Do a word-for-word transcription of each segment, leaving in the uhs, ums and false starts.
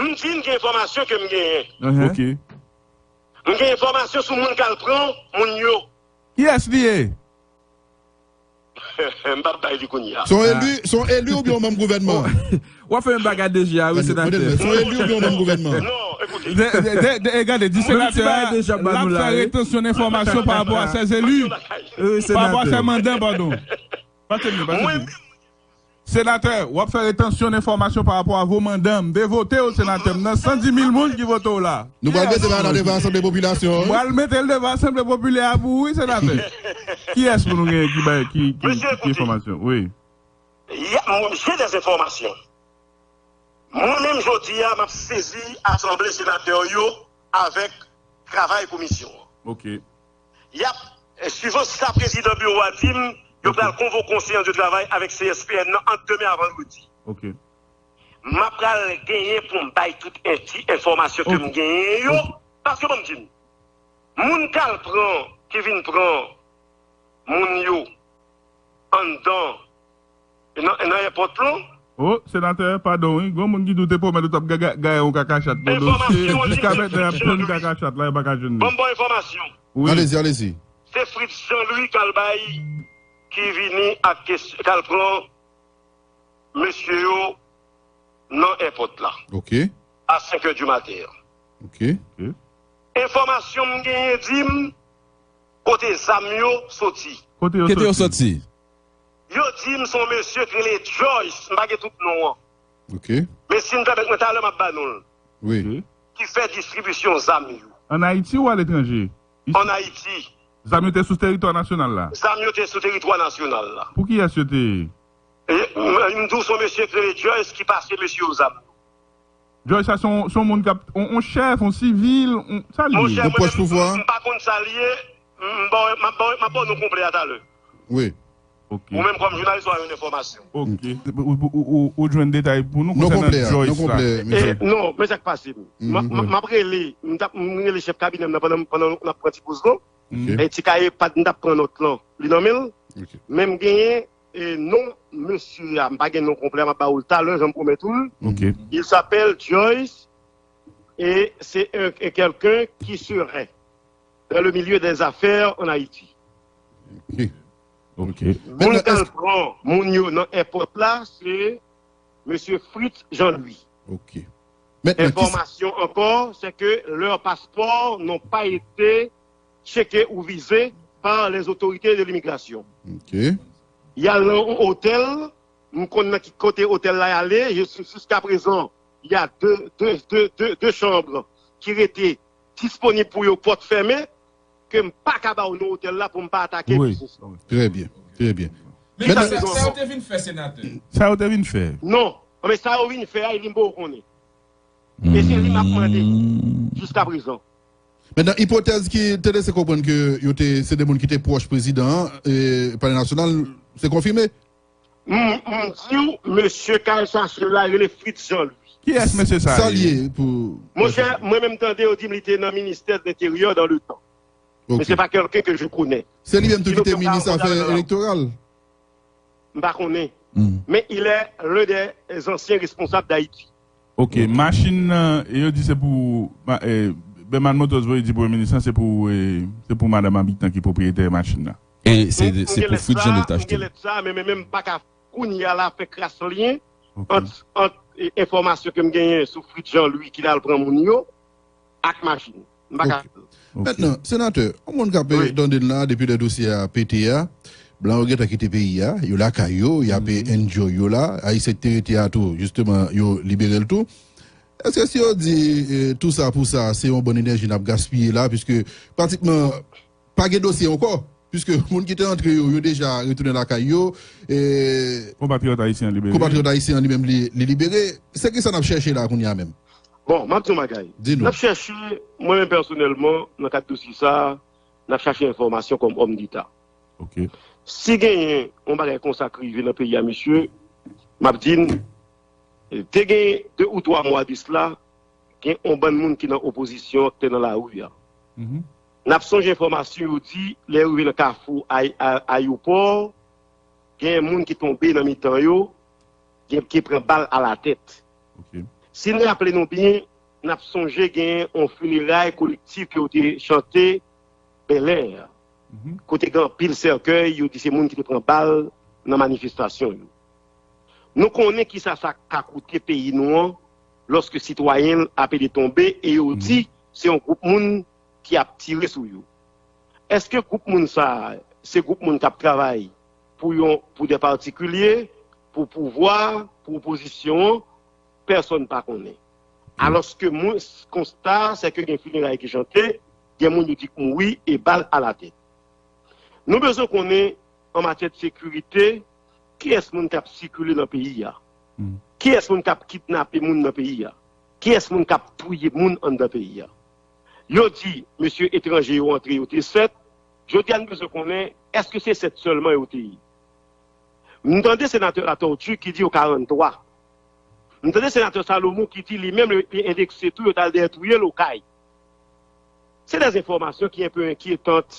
M di n gen enfòmasyon ke m genyen. Uhum. Ok. M gen enfòmasyon sou moun k al pran moun yo. Kiyès li ye? M p ap bay li kounye a. Se yon eli, se yon eli oubyen yon manm gouvènman? W ap fè menm bagay DG a, wi, senatè. Se yon eli oubyen yon manm gouvènman? Non, ekoute. De, de, de, de, e gade, di senatè a, l ap fè retansyon enfòmasyon pa rapò a sè eli. Pa rapò a sè mandan, padon. Pase li, pase li. Senatè, w ap fè retansyon enfòmasyon pa rapò a vo mandan. M te vote w, senatè. M nan san di mil moun ki vote w la. Nou pral mete bagay la devan asanble popilasyon an, wi. M pral mete l devan asanble popilè a pou ou, wi, senatè. Kiyès pou nou genyen ki bay, ki, ki, ki enfòmasyon? Wi. Y a, mwen, j'ai des informations. Mwen menm jodi a, m ap sezi asanble senatè yo avèk travay komisyon an. Ok. Y ap, eh, suivan sa prezidan biwo a di m, yo pral konvoke yon seyans de travay avèk C S P N nan ant demen a vandredi. Ok. M ap pral genyen pou m bay tout enti enfòmasyon ke m genyen yo. Ok. Paske ban m di n, moun k al pran, ki vin pran moun yo anndan, nan, nan èpòt lan. Oh, senatè, padon, wi. Gon moun ki di w te pwomèt ou t ap ga-, ga-, gaye yon kakachat pou dosye. Jiska mentnan, y ap tann kakachat la, yo pa ka jwenn li. Ban m ba w enfòmasyon. Wi. Alezi, alezi. Se Fritz Jean Louis k al bay, ki vini ak kes-, k al pran mesye yo nan èpòt la. Ok. A senk è di maten an. Ok. Ok. Enfòmasyon m genyen di m kote zam yo soti. Kote yo soti? Yo di m se yon mesye ki rele Joyce, m pa gen tout non an. Ok. Men si n pèmèt mwen, talè m ap ba nou l. Wi. Ok. Ki fè distribisyon zam yo. Ann Ayiti ou aletranje? Ann Ayiti. Zam yo te sou teritwa nasyonal la? Zam yo te sou teritwa nasyonal la. Pou kiyès yo te ye? E, m, m di w se yon mesye ki rele Joyce ki pase mesye yo zam. Joyce sa se yon, se yon moun k ap, yon, yon chèf, yon sivil, yon, sa l ye? Monchè, mwen menm, m pa konn sa l ye. M ba w, m ap ba w, m ap ba w non konplè a talè. Wi. Ok. Ou menm kòm jounalis, w a jwenn enfòmasyon. Ok. Ou, ou, ou, ou, ou jwenn detay pou nou konsènan Joyce la? Non, men sa k pase m. M, m, m ap rele, m t ap, m rele chèf kabinè m nan pandan, pandan n ap pran ti poz lan. Ok. E ti kaye pad m t ap pran nòt lan, li nan men l. Ok. Men m genyen, e, non mesye a, m pa gen non konplè a, m ap ba ou l talè, jan m pwomèt ou l. Ok. Il s'appelle Joyce et c'est un, un quelqu'un qui serait dans le milieu des affaires en Haïti. Ok. Ok. Moun k al pran moun yo nan èpòt la, se mesye Fritz Jean Louis. Ok. Enfòmasyon ankò, c'est que leurs passeports n'ont pas été checkés ou visés par les autorités de l'immigration. Ok. Y al nan yon otèl, m konn nan ki kote otèl la y ale, je suis, jusqu'à présent, il y a deux, deux, deux, deux, deux chambres ki rete disponib pou yo, pòt fèmen, ke m pa ka ba w non otèl la pou m pa atake biznis lan. Trè byen, trè byen. Men sa, sa yo te vin fè, senatè? Sa yo te vin fè? Non, men sa yo vin fè a, e li m poko konnen. E se li m ap mande jiska prezan. Mentnan, ipotèz ki te lese konprann ke yo te, se de moun ki te pwòch prezidan an, e, Palè Nasyonal, se konfime? M, m di w, mesye k al chache l la rele Fritz Jean Louis. Kiyès mesye sa a ye? Sa l ye pou... Monchè, mwen menm tande yo di m li te nan ministè de l'Intérieur dans le temps. Men se pa kèlken ke je connais. Se li menm tou ki te minis afè elektoral? M pa konnen. Men il est l'un des anciens responsables d'Haïti. Ok, machin nan, yo di se pou, ma-, eh, Berman Motors voye di premye minis lan, se pou, eh, se pou madanm Habitant ki pwopriyetè machin nan. E se, se pou Fritz Jean Louis te achte. M gen lèt sa, men, men, men m pa ka kounye a la fè kras lyen ant, ant, eh, enfòmasyon ke m genyen sou Fritz Jean Louis ki t al pran moun yo ak machin. M pa ka. Ok. Mentnan, senatè, yon moun k ap tande n la depi lè dosye a pete a, blan yo gentan kite peyi a, yo lakay yo, y ap enjoy yo la, Ayisyen ki te rete a tou, jisteman, yo libere l tou. Èske si yo di, eh, tou sa pou sa, se yon bòn enèji n ap gaspiye la, piske pratikman pa gen dosye ankò, piske moun ki te antre yo, yo deja retounen lakay yo, eh, konpatriyòt ayisyen an libere. Konpatriyòt ayisyen an li menm li, li libere. Se kisa n ap chèche la kounye a menm? Bon, m ap di yon bagay. Di nou. N ap chèche, mwen menm pèsonèlman, nan kad dosye sa a, n ap chache enfòmasyon kòm òm deta. Ok. Si genyen yon bagay konsa k rive nan peyi a, mesye, m ap di n, te gen de ou twa mwa de sila, gen yon bann moun ki nan opozisyon an ki te nan lari a. N ap sonje enfòmasyon yo di, lè yo rive nan kafou ay-, a-, ayewopò, gen moun ki tonbe nan mitan yo, gen ki pran bal a la tèt. Ok. Si n raple nou byen, n ap sonje gen yon fineray kolektif ke yo te chante Bèlè, kote gen anpil sèkèy, yo di se moun ki te pran bal nan manifestasyon yo. Nou konnen kisa sa ka koute peyi nou an lòske sitwayen l ap ede tonbe e yo di se yon gwoup moun ki ap tire sou yo. Èske gwoup moun sa a, se gwoup moun k ap travay pou yon, pou de patikilye, pou pouvwa, pou opozisyon an? Pèsonn pa konnen. Alòske moun, konsta a, se ke gen fineray ki chante, gen moun yo di k mouri e bal alatèt. Nou bezwen konnen, an matyè de sekirite, kiyès moun k ap sikile nan peyi a? Kiyès moun k ap kidnape moun nan peyi a? Kiyès moun k ap touye moun anndan peyi a? Yo di mesye etranje yo antre, yo te sèt. Jodi a, n bezwen konnen, èske se sèt sèlman yo te ye? M tande senatè Latortue ki di yo karanntwa. M tande senatè Salomon ki di li menm li endekse tou, yo t al dèyè touye l Okay. Se des enfòmasyon ki enpe enkyetant.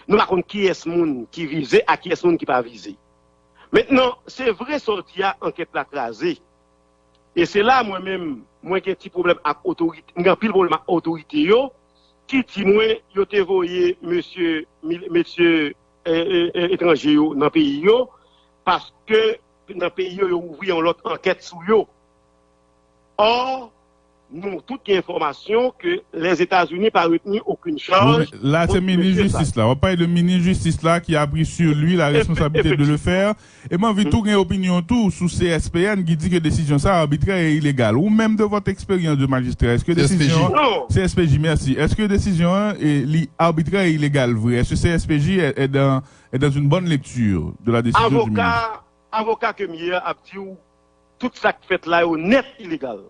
Nou pa konn kiyès moun ki vize ak kiyès moun ki pa vize. Mentnan, se vre sa w di a, ankèt la kraze. E se la mwen menm, mwen gen ti pwoblèm ak otorite, m gen anpil pwoblèm ak otorite yo, ki di mwen yo te voye mesye, mil- mesye, e, e, e, etranje yo nan peyi yo, paske nan peyi yo, yo ouvri yon lòt ankèt sou yo. Ò, nou tout gen enfòmasyon ke Lèzetazini pa retni okenn chaj kont mesye sa. Wi, men la se minis jistis la. W ap pale de minis jistis la ki a pris sur lui la responsabilité de le faire. E m anvi tou gen opinyon tou sou C S P N ki di ke desizyon sa a arbitrè e ilegal. Ou menm, de votre expérience de magistrat, èske desizyon an, C S P J, mèsi, èske desizyon an, e, li arbitrè e ilegal vre? Èske C S P J est, est dans, est dans une bonne lecture de la décision du ministre? Avoka, avoka ke m ye a ap di w, tout sa k fèt la yo nèt ilegal.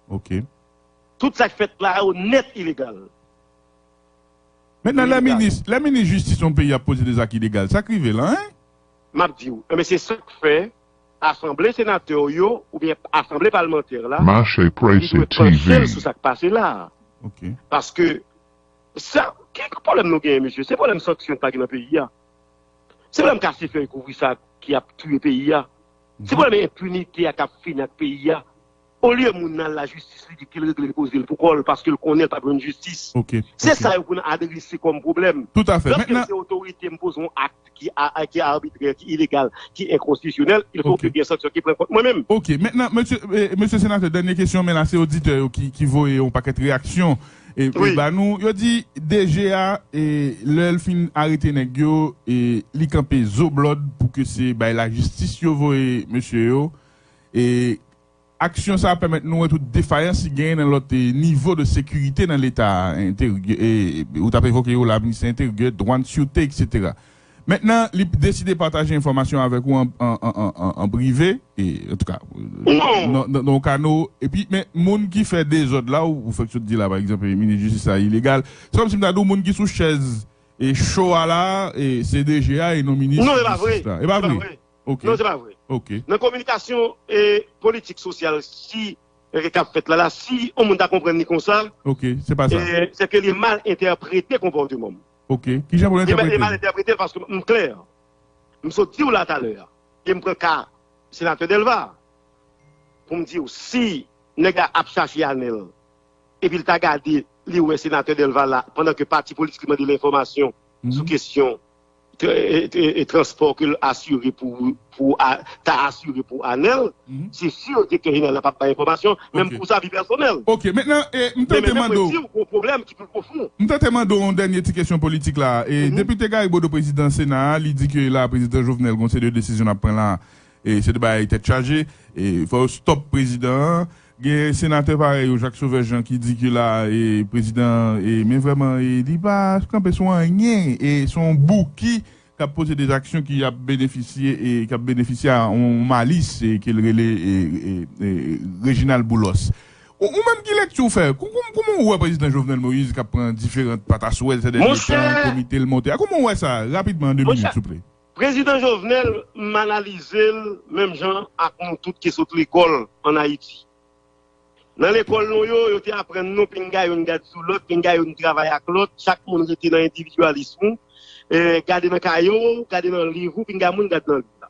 Ok. Tout sa k fèt la yo nèt ilegal. Mentnan, lè minis, lè minis jistis yon peyi ap poze de zak ilegal, sa k rive la, en? M ap di w, enben, se sa k fè asanble senatè yo, oubyen asanble palmantè la, li dwe panche l sou sa k pase la. Ok. Paske sa, ki pwoblèm nou genyen, mesye? Se pwoblèm sanksyon k pa gen nan peyi a. Se pwoblèm kase fèy kouvri sa ki ap touye peyi a. Se pwoblèm enpinite a k ap fini ak peyi a. Olye moun nan al lajistis, li di ke l regle l, poze l pou kò l, paske l konnen l p ap jwenn jistis. Ok, ok. Se sa yo pou n adrese kòm pwoblèm. Toutafè. Lòske m se otorite, m poze yon akt ki a, ki arbitrè, ki ilegal, ki enkonstitisyonèl, il faut ke gen sanksyon ki pran kont mwen menm. Ok, mentnan, mesye, e, mesye senatè, dènye kesyon, men la se oditè yo ki, ki voye yon pakèt reyaksyon, e, e ba nou. Yo di D G a, e, lè l fin arete nèg yo, e, li kanpe zo blòd pou ke se bay lajistis yo voye mesye yo. E aksyon sa a pèmèt nou wè tout defayans ki genyen nan lòt, e, nivo de sekirite nan Leta enteryè, e, e, ou t ap evoke yo la, ministè enteryè, dwàn, sirte, etsetera. Mentnan, li deside pataje enfòmasyon avèk ou an, an, an, an, an, an prive, e, antouka, nan, nan, nan yon kano, epi, men moun ki fè dezòd la, ou, ou fèk sot di la, pa egzanp, minis jistis la ilegal. Se kòmsi m ta di w, moun ki sou chèz, e, cho a la, e, se D G a, e non minis jistis la. Non, e pa vre. E pa vre. Ok. Non, se pa vre. Ok. Nan kominikasyon e politik sosyal, si, e, k ap fèt la, la, si yon moun ta konprann li konsa, ok, se pa sa. E, se ke li mal entèprete konpòteman m. Ok. Kijan pou l entèprete? Li mal entèprete l paske m klè. M sot di w la talè a. E m pran ka senatè Delva pou m di w, si nèg la ap chache Anèl, epi l ta gade, li wè senatè Delva la, pandan ke pati politik li mande l enfòmasyon sou kesyon e, e, e, transpò ke l asire pou, pou a, ta asire pou Anèl, se si direktè jeneral la p ap bay enfòmasyon, menm pou sa vi pèsonèl. Ok, mentnan, e, m tante mande w. Men menm mwen di w, gon pwoblèm ki pi pwofon. M tante mande w yon dènye ti kesyon politik la. E, depite Gary Bodeau, prezidan Sena a, li di ke la, prezidan Jovenel, gon seri de desizyon l ap pran la, e se de bagay tèt chaje, e fò yo stòp prezidan an. Gen senatè parèy ou, Jacques Sauveur Jean, ki di ke la, e, prezidan, e, men vrèman, e, li pa kanpe sou anyen, e se yon bouki k ap poze de aksyon ki ap benefisye, e, k ap benefisye a yon malis, e, ke l rele, e, e, e, Reginald Boulos. Ou, ou menm, ki lekti w fè? Kou-, kou-, kouman w wè prezidan Jovenel Moïse k ap pran diferan pataswèl sèdènye tan, komite l monte a? Kouman w wè sa, rapidman, an de minit, souple? Prezidan Jovenel, m analize l menm jan ak nou tout ki sot lekòl ann Ayiti. Nan lekòl nou yo, yo te aprann nou pinga youn gad sou lòt, pinga youn travay ak lòt, chak moun rete nan endividyalis ou, e, gade nan kaye w, gade nan liv ou, pinga moun gad nan liv la.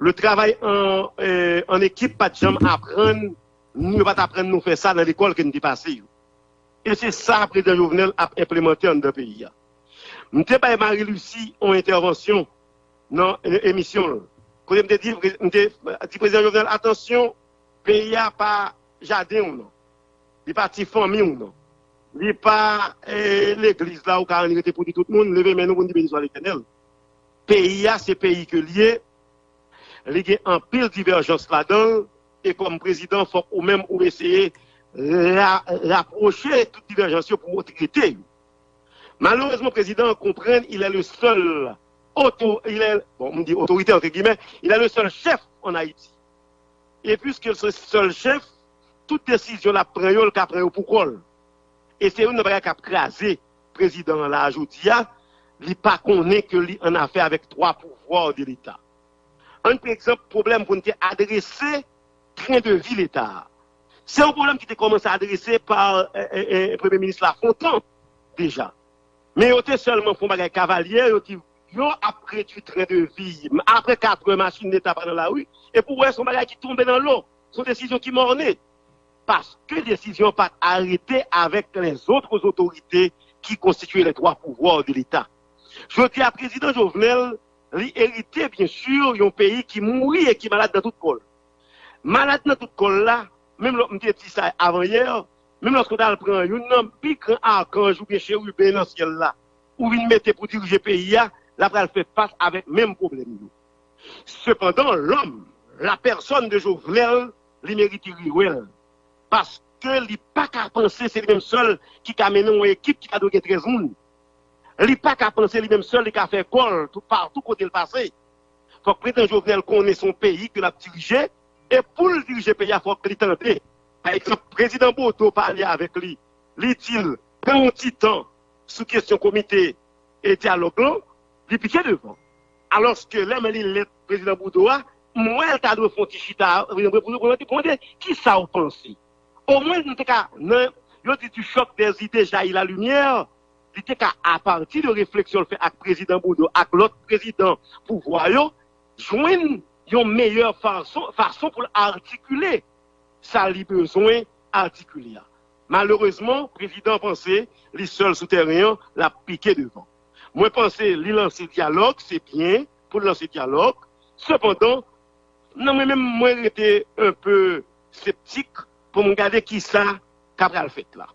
Le travay an, e, an ekip pa t janm aprann Nou, yo pa t aprann nou fè sa nan lekòl ke n te pase yo. E se sa prezidan Jovenel ap enplimante anndan peyi a. M te bay Marie Lucie yon entèvansyon nan e- emisyon l. Kote m te di, m te di prezidan Jovenel, atansyon, peyi a pa jaden w non. Li pa ti fanmi w non. Li pa eh, legliz la ou ka anni rete pou di tout moun, leve men nou pou n di beni swa Letènèl. Peyi a se peyi ke l ye, li gen anpil divèjans ladan l, e kòm prezidan, fòk ou menm ou eseye ra- rapwoche tout divèjans yo pou w trete yo. Malerezman, prezidan an konprann, il est le seul auto, il est, bon, m di otorite antre gimè, il est le seul chef en Haïti. E piske l se sèl chèf, tout desizyon l ap pran yo, l ka pran yo pou kò l. E se youn nan bagay k ap kraze prezidan an la a jodi a, li pa konnen ke li an afè avèk twa pouvwa de Leta. Ann pran egzanp pwoblèm pou n te adrese tren de vi Leta a. Se yon pwoblèm ki te kòmanse adrese pa eh, eh, eh, Premye Minis Lafontan deja. Men yo te sèlman fè yon bagay kavalyè, yo di yo ap redui tren de vi. Apre katrè machin Leta pa nan lari, epi w wè se yon bagay ki tonbe nan lo. Se yon desizyon ki mòne. Paske desizyon an pa t arete avèk lèzòt otorite ki konstitye les trois pouvoirs de Leta. Jodi a, prezidan Jovenel, li erite, byen si, yon peyi ki mouri e ki malad nan tout kò l. Malad nan tout kò l la, menm lè m te di sa avan yè, menm lòske w t al pran youn nan pi gran akanj oubyen cheriben nan syèl la, ou vin mete pou dirije peyi a, l ap pral fè fas avèk menm pwoblèm yo. Sepandan, lòm, la pèsòn de Jovenel, li merite riwèl. Paske li pa ka panse se li menm sèl ki ka mennen yon ekip ki ta dwe gen trèz moun. Li pa ka panse li menm sèl li ka fè gòl tout patou kote l pase. Fòk prezidan Jovenel konnen se yon peyi ke l ap dirije, e pou l dirije peyi a, fòk li tande. Pa egzanp, prezidan Bodo pale avèk li, li di l, pran yon ti tan sou kesyon komite e dyalòg lan, li pike devan. Alòske lè m li lèt prezidan Bodo a, m wè l ta dwe fè yon ti chita, pou l mande, kisa w panse? Omwen, nou te ka, nan, yo di du choc des idées jaillit la lumière, li te ka, apati de refleksyon l fè ak prezidan Bodo, ak lòt prezidan pouvwa yo, jwenn yon meyè fason, fason pou l atikile sa li bezwen atikile a. Malerezman, prezidan panse li sèl sou tèren an, l ap pike devan. Mwen panse li lanse dyalòg, se byen pou l lanse dyalòg. Sepandan, nan mwen menm, mwen rete un peu sceptique pou m gade kisa k ap pral fèt la.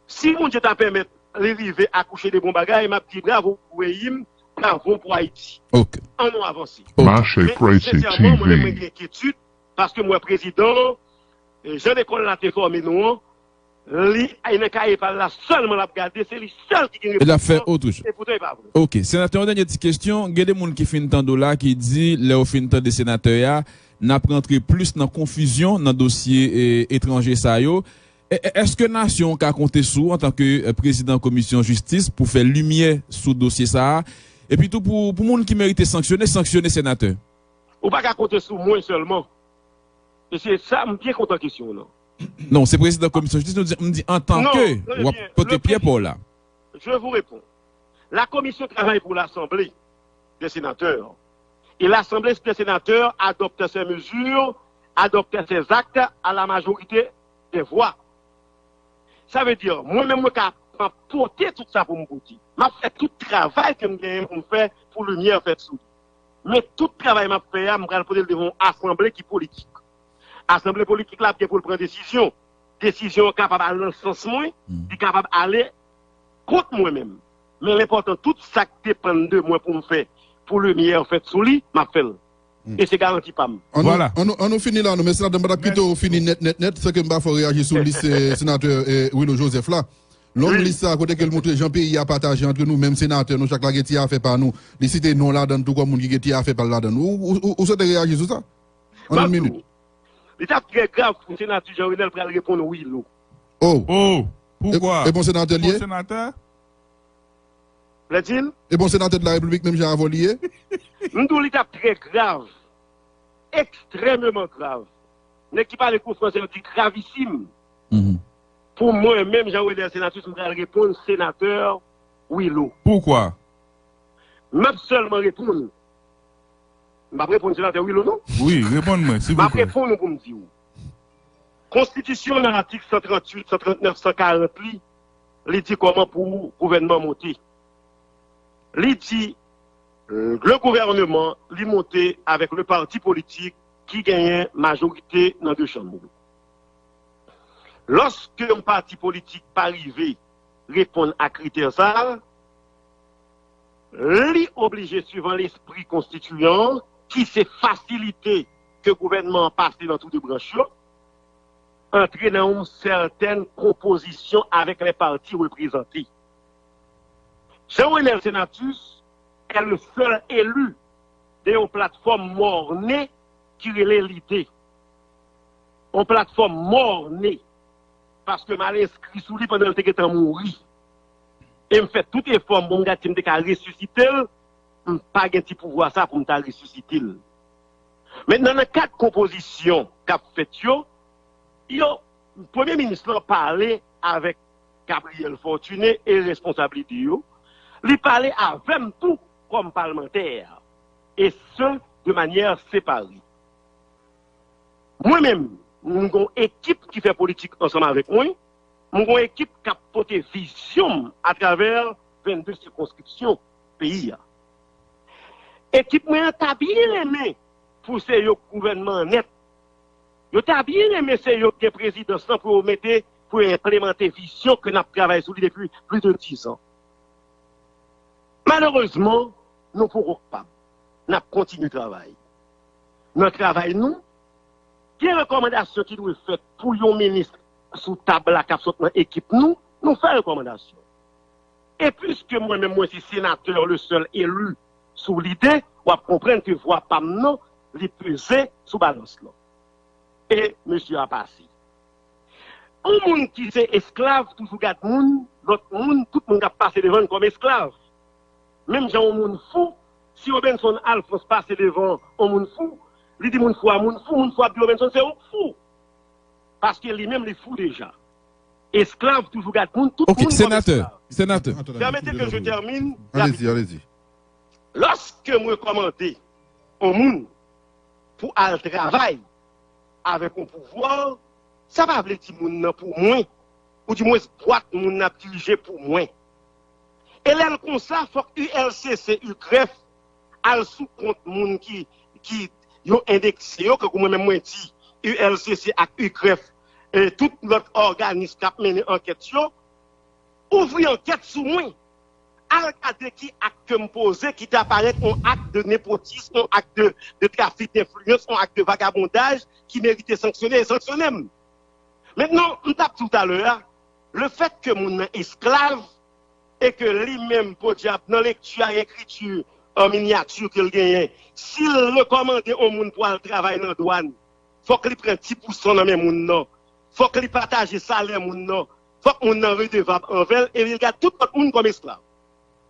Si Bondye ta pèmèt li rive akouche de bon bagay, m ap di bravo pou peyi m, bravo pou Ayiti. Ok. Ann nou avanse. Ok. Mache Men, Crazy sensèman, mwen menm, mwen T V. Gen enkyetid, paske m wè prezidan an, eh, jan lekòl la te fòme nou an, li, ay nan kaye pa l la sèlman l ap gade, se li sèl ki gen reponn nan, e poutan e pa vre. Ok, senatè, yon dènye ti kesyon. Gen de moun ki fin tande w la ki di, lè yo fin tande senatè a, n ap rantre plis nan konfizyon nan dosye eh, etranje sa yo. E- e- Èske nasyon an ka konte sou ou antanke eh, prezidan komisyon jistis pou fè limyè sou dosye sa a? Epi tou pou, pou moun ki merite sanksyone, sanksyone senatè. Ou pa ka konte sou mwen sèlman. E se sa, m byen kontan kesyon w nan. Non, se prezidan komisyon jistis, nou di, m di antanke w ap pote pyè pa w la. Je vous réponds. La commission travaille pour l'Assemblée des sénateurs. Et l'Assemblée des sénateurs adopte ses mesures, adopte ses actes à la majorité des voix. Sa vle di, mwen menm, mwen ka m ap pote tout sa pou m pote. M ap fè tout travay ke m genyen pou m fè pou limyè fèt sou li. Men tout travay m ap fè a, m pral pote l devan yon asanble ki politik. Asanble politik la ap gen pou l pran desizyon. Desizyon an kapab al nan sans mwen, li kapab ale kont mwen menm. Men lenpòtan, tout sa k depann de mwen pou m fè pou limyè fèt sou li, m ap fè l. E se garanti pa m. Ann nou, ann nou, ann nou fini la, non, men senatè, m pa t ap kite w fini nèt, nèt, nèt, san ke m pa fè w reyaji sou lis eh, senatè eh, Willo Joseph la. Long lis sa, kote ke l montre jan peyi a pataje antre nou, menm senatè, nou chak la gen ti afè pa nou. Li site non ladan l tou kòm moun ki gen ti afè pa l ladan l. Ou, ou, ou, ou swete reyaji sou sa? An yon minit. Li t ap trè grav pou senatè Jean Renel pral reponn Willo. Oh! Oh! Poukwa? E bon senatè l ye? Senatè? Vle di l? E bon senatè de la repiblik menm jan avè w li ye? M di w li t ap trè grav. Ekstrèmeman grav. Nèg ki pale kou fransè yo di gravisim. Pou mwen menm, Jean Renel Senatus, m pral reponn senatè Willo. Poukwa? M ap sèlman reponn. M p ap reponn senatè Willo, non. Wi, reponn mwen, silvouplè. M ap reponn ou pou m di w. Konstitisyon nan atik san tranntuit, san trannèf, san karant li, li di kòman pou gouvènman monte. Li di, le gouvernement, li monte avèk le pati politik ki genyen majorite nan de chanm yo. Lòske yon pati politik pa rive reponn a kritè sa a, li oblije, suivan lespri konstitiyan, ki se fasilite ke gouvènman an pase nan tou de branch yo, antre nan yon sètèn konpozisyon avèk lè pati reprezante. Jean Renel Senatus est le seul élu de yon platfòm mòne ki rele Lide. Yon platfòm mòne, paske m al enskri sou li pandan l te gentan mouri. E m fè tout efò m pou m gade si m te ka resisite l, m pa gen ti pouvwa sa pou m ta resisite l. Mentnan, nan kad konpozisyon k ap fèt yo, yo, premye minis lan pale avèk Gabriel Fortuné e responsab Lide yo. Li pale avè m tou kòm palmantè, e se de manyè separe. Mwen menm, m gon ekip ki fè politik ansanm avèk mwen. M gon ekip k ap pote vizyon m atravè vennde sikonskripsyon peyi a. Ekip mwen an ta byen renmen pou se yo gouvènman an nèt. Yo ta byen renmen se yo k gen prezidans lan pou yo mete, pou yo enplimante vizyon ke n ap travay sou li depi plis de dizan. Malerezman, nou poko kapab. N ap kontinye travay. Nan travay nou, gen rekòmandasyon ki dwe fèt pou yon minis sou tab la k ap sot nan ekip nou, nou fè rekòmandasyon. E piske mwen menm mwen se senatè, le seul élu sou Lide, w ap konprann ke vwa pa m nan, li peze sou balans lan. E mesye a pase. Yon moun ki se esklav toujou gad moun, lòt moun, tout moun k ap pase devan l kòm esklav. Menm jan yon moun fou, si Robinson Alphonse pase devan yon moun fou, li di moun fou a moun fou, moun fou ap di Robinson se ou k fou. Paske li menm li fou deja. Esklav toujou gad moun, tout moun kòm esklav. Ok, senatè, senatè. Permettez que je termine rapidement. Allez-y, allez-y. Lòske mwen kòmande yon moun pou al travay avèk yon pouvwa, sa pa vle di moun nan pou mwen, ou dimwens bwat moun nan ap dirije pou mwen. E lè l konsa, fòk U L C C, U C R E F, al sou kont moun ki, ki yo endekse yo, kankou mwen menm mwen di, U L C C ak U C R E F, e tout lòt òganis k ap mennen ankèt yo, ouvri ankèt sou mwen. Al gade ki ak ke m poze ki ta parèt yon ak de nepotism, yon ak de, de trafik denfliyans, yon ak de vagabondaj ki merite sanksyone e sanksyone m. Mentnan, m t ap di w talè a, lefèt ke moun nan esklav e ke li menm, podyab, nan lekti a, ekriti an minyati ke l genyen, si l rekòmande yon moun pou al travay nan dwàn, fòk li pran dis pousan nan men moun nan. Fòk li pataje salè moun nan. Fòk moun nan redevab anvè l e li gad tout lòt moun kòm esklav.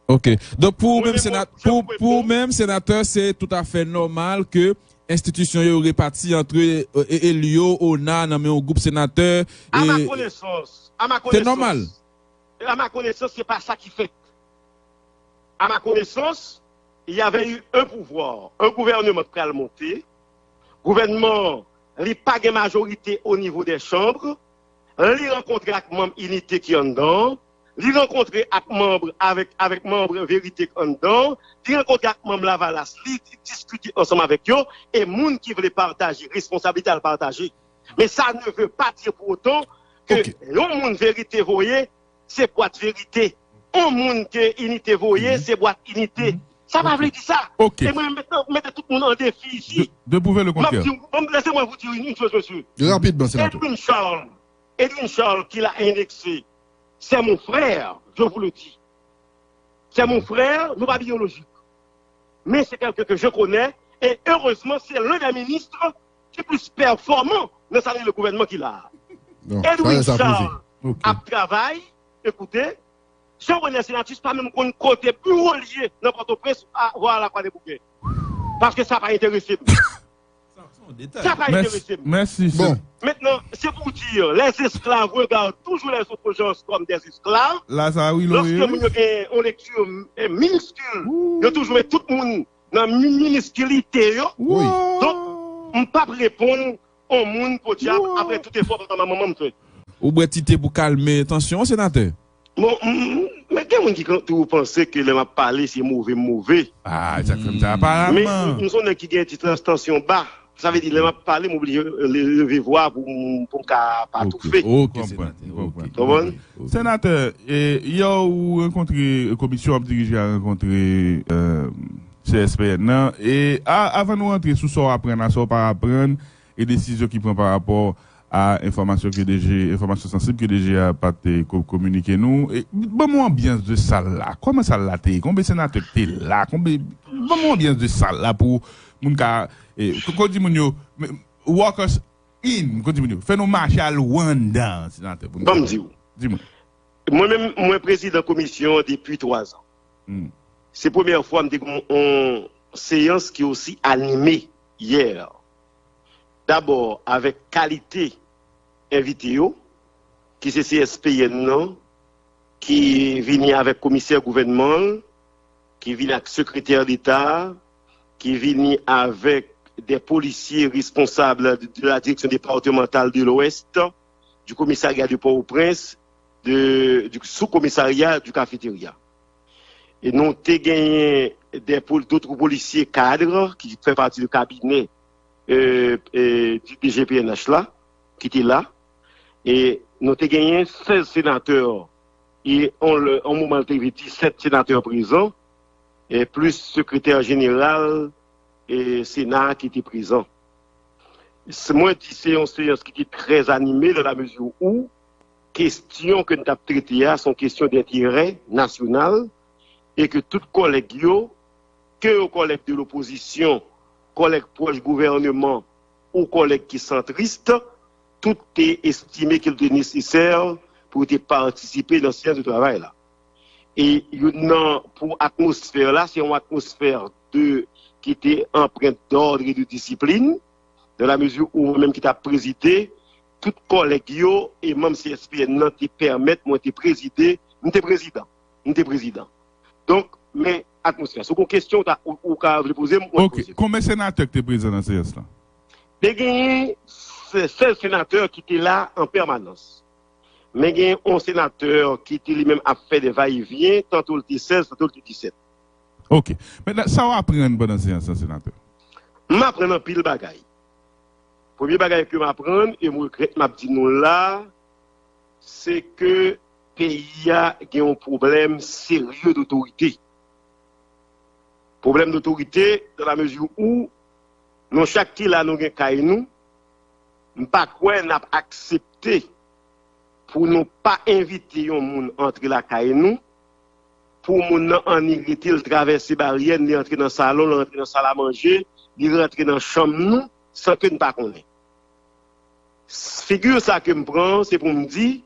Ok. Donk, pou ou menm, pou, pou ou menm, senatè, se toutafè nòmal ke enstitisyon yo repati antre, e, eli yo, ona, nan men yon gwoup senatè. A ma konesans, a ma konesans. Se nòmal. A ma konesans, se pa sa ki fèt. À ma connaissance, il y avait eu un pouvoir, un gouvernement ki pral monte. Gouvènman, li pa gen majorite o nivo dè chanm. Li rankontre ak manm inite ki anndan. Li rankontre ak manm, avèk, avèk manm verite ki anndan. Li rankontre ak manm Lavalas. Li diskite ansanm avèk yo. E moun ki vle pataje responsablite al pataje. Men sa ne veut pas dire pour autant ke yon moun verite voye, se bwat verite. On moun ke inite voye, se bwat inite. Sa pa vle di sa. E mwen, mete, mete tout moun an defi isi. M ap di, bon, laissez-moi vous dire une, une chose, monsieur. Rapidman, senatè. Edwin Charles, Edwin Charles, qu'il a indexé, c'est mon frère, je vous le dis. C'est mon frère, nou pa biyolojik. Men se kèlken ke je connais, e erezman, se l'un des ministres ki plis pèfòman nan sa ki rele gouvènman ki la a. Edwin Charles ap travay, ekoute, Jean Renel Senatus pa menm konn kote biwo l ye nan Pòtoprens, vwa Lakwadèboukè. Paske sa pa enterese m. Sa pa enterese m. Bon. Maintenant, c'est pour dire, les esclaves regardent toujours les autres gens comme des esclaves. Lorsque moun yo gen yon lekti, eh, miniskil, yo toujou met tout moun nan mi-, miniskilite yo. Donk, m p ap reponn On moun podyab apre tout efò papa manman m fè. Ou bwè ti te pou kalme tansyon an, senatè? Bon, men gen moun ki toujou panse ke lè m ap pale se move m move. Ah, sa k fè m sa aparaman. Men m se yon nèg ki gen ti tansyon ba. Sa vle di lè m ap pale m oblije leve vwa pou m pou m ka pa toufe. Ok, senatè. Ok. Konprann? Senatè, yè ou rankontre, komisyon w ap dirije a rankontre C S P N nan. E avan nou rantre sou sa w aprann a, sa w pa aprann, e desizyon ki pran pa rapò a enfòmasyon ke DG, enfòmasyon sansib ke DG a pa te ko- kominike nou. E, ban m yon anbyans de sal la. Kòman sal la te ye? Konbyen senatè ki te la? Konbyen, ban m yon anbyans de sal la pou moun ka, e, ko- ko di moun yo, men, walk us in, ko di moun yo, fè nou mache al anndan, senatè, pou nou Ban m di w. Di mwen. Mwen menm, mwen prezidan komisyon an depi twa zan. Hmm. Se premyè fwa m te gen yon seyans ki osi anime yè. Dabò, avèk kalite envite yo, ki se C S P N nan, ki vini avèk komisè gouvènman l, ki vini ak sekretè deta, ki vini avèk des policiers responsables de la direction départementale de l'Ouest, du commissariat de Port-au-Prince, de, du sous-commissariat du cafétéria. E nou te genyen de pol, d'autres policiers cadres ki fè pati de kabinè euh, euh, du D G P N H la, ki te la. E nou te genyen sèz senatè. E on, on moman, l te rive disèt senatè prezan, e plis sekretè jeneral e Sena ki te prezan. Se- Mwen di se yon seyans ki te trè anime dans la mesure où kesyon ke n t ap trete a se yon kesyon denterè nasyonal e ke tout kòlèg yo, ke yo kòlèg de lopozisyon, kòlèg pwòch gouvèneman ou kòlèg ki santris, tout te estime ke l te nesesè pou yo te patisipe nan seyans de travay la. E youn nan, pou atmosfè la, se yon atmosfè de, ki te anprent d'ordre et de discipline, dans la mesure où mwen menm ki t ap prezide, tout kòlèg yo e manm C S P N nan te pèmèt mwen te prezide, m te prezidan, m te prezidan. Donk, men atmosfè. Si w gen kesyon ou ta, ou, ou ka vle poze m, mwen Ok. Poze. Konbyen senatè ki te prezan nan seyans lan? Te genyen se- sèz senatè ki te la an pèmanans. Men gen yon senatè ki te li menm ap fè de vayevyen, tanto l te sèz, tanto l te disèt. Ok. Mentnan, sa w aprann pandan seyans lan, senatè? M aprann anpil bagay. Premye bagay ke m aprann, e m regrèt m ap di nou la, se ke peyi a gen yon pwoblèm serye dotorite. Pwoblèm dotorite, dans la mesure où nou chak ki la nou gen kay nou, m pa kwè n ap aksepte pou nou pa envite yon moun antre lakay nou, pou moun nan annik rete, l travèse baryè n, li antre nan salon, l antre nan salamanje, li rantre nan chanm nou, san ke n pa konnen. Figi sa ke m pran, se pou m di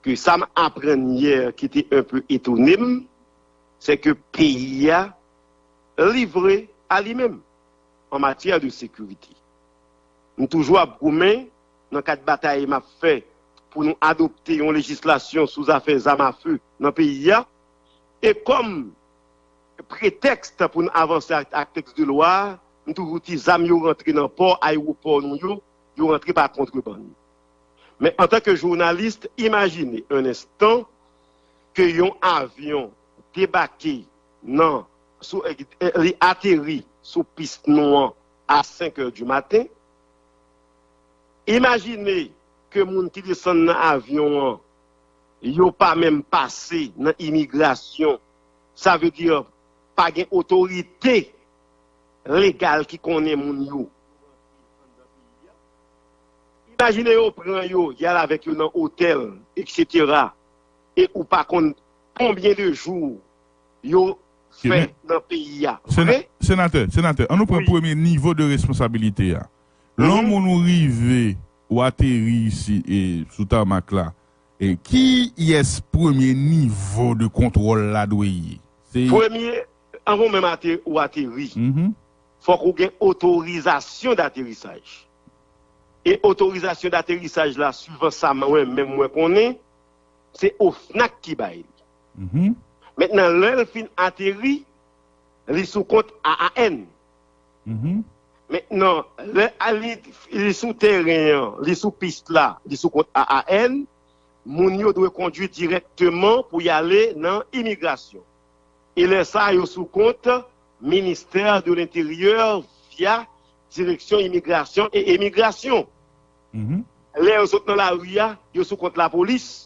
ke sa m aprann yè ki te enpe etone m, se ke peyi a livre a li menm an matyè de sekirite. M toujou ap goumen nan kad batay m ap fè pou nou adopte yon lejislasyon sou zafè zam afe nan peyi a. E kòm pretèks pou n avanse ak, ak tèks de lwa a, m toujou di zam yo rantre nan pò, ayewopò nou yo, yo rantre pa kontrebann. Men antanke jounalis, imajine yon enstan ke yon avyon debake nan, sou, li ateri sou pis nou an a senk è di maten. Imajine ke moun ki desann nan avyon an, yo pa menm pase nan imigrasyon. Sa vle di, pa gen otorite legal ki konnen moun yo. Imajine yo pran yo, y al avèk yo nan otèl, etsetera, e ou pa konn konbyen de jou yo fè nan peyi a. Vre? Senatè, senatè, an nou pran premye nivo de responsabilite a. Lè yon moun ou rive, ou ateri isi, e, sou tamak la, e, kiyès premye nivo de kontwòl la dwe ye? Se Premye, anvan menm ate- ou ateri, Mhm. fòk ou gen otorizasyon daterisaj. E otorizasyon daterisaj la, suivan sa mwen menm mwen konnen, se OFNAC ki bay li. Mhm. Mentnan, lè l fin ateri, li sou kont A A N. Mhm. Mentnan, lè a li, li sou teren an, li sou pis la, li sou kont A A N, moun yo dwe kondui dirèkteman pou y ale nan imigrasyon. E lè sa a, yo sou kont Ministère de l'Intérieur via Direksyon Imigrasyon e Imigrasyon. Lè yo sot nan lari a, yo sou kont lapolis,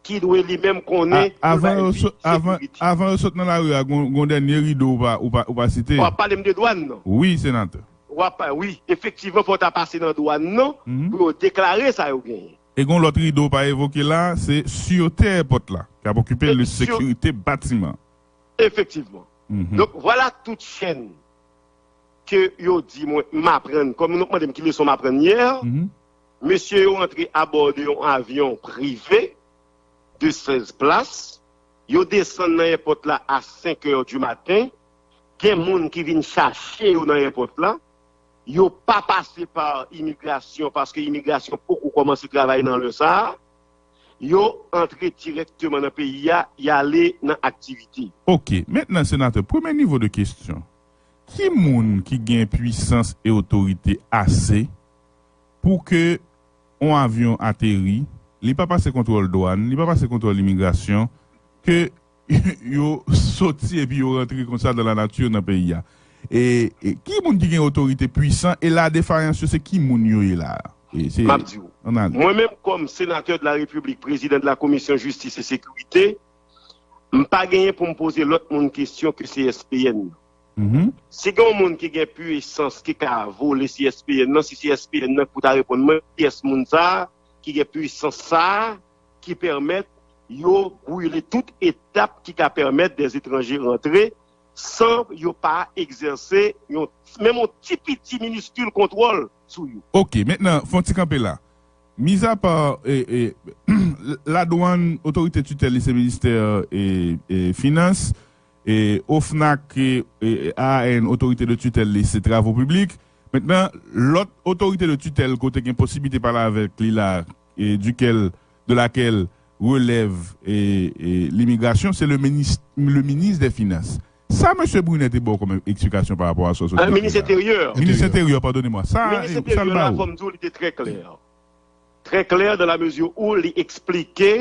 ki dwe li menm konnen A- avan yo sot- avan, avan yo sot nan lari a, gon, gon dènye rido ou pa, ou pa, ou pa site. W ap pale m de dwàn nan. Wi, senatè. W ap pa- wi, efektivman, fò w ta pase nan dwàn nan pou yo deklare sa yo genyen. E gon lòt rido ou pa evoke la, se sirte èpòt la, k ap okipe le sekirite batiman. Efektivman. Donk, vwala tout chèn ke yo di mwen, m aprann, kòm nou mande m ki leson m aprann yè, mesye yo antre abò de yon avyon prive de sèz plas, yo desann nan èpòt la a senk è di maten, gen moun ki vin chache yo nan èpòt la, yo pa pase pa imigrasyon, paske imigrasyon poko kòmanse travay nan lè sa a, yo antre dirèkteman nan peyi a, y ale nan aktivite. Ok, mentnan, senatè, premye nivo de kesyon. Ki moun ki gen pwisans e otorite ase pou ke yon avyon ateri, li pa pase kontwòl dwàn, li pa pase kontwòl imigrasyon, ke yo soti epi yo rantre konsa dans la nature nan peyi a? E, e ki moun ki gen otorite pwisan e la defayans yo, se ki moun yo ye la a? E se, m ap di w, ann ale. Mwen menm, kòm senatè de la Repiblik, prezidan de la Komisyon Jistis e Sekirite, m pa genyen pou m poze lòt moun kesyon ke C S P N. Si gen yon moun ki gen pwisans ki ka vole C S P N nan, se C S P N nan pou ta reponn mwen, kiyès moun sa a ki gen pwisans sa a ki pèmèt yo brile tout etap ki ka pèmèt dè etranje rantre san yo pa egzèse yon, menm yon ti piti miniskil kontwòl sou yo. Ok, mentnan, fè yon ti kanpe la. Mizapa, e, e, ladwàn, otorite titèl li se ministè, e, e, finans, e, OFNAC, e, e, A A N, otorite de titèl li se travo piblik. Mentnan, lòt otorite de titèl kote gen posiblite pale avèk li la, e, duquel, de laquelle relève, e, e, limigrasyon, se le minis, le minis dè finans. Sa mesye Brunet te ba w kòm eksplikasyon pa rapò a sa w sot dekri la? Minis enteryè. Minis enteryè, padone mwa. Sa, minis enteryè la, fò m di w, li te trè klè. Trè klè dans la mesure où li eksplike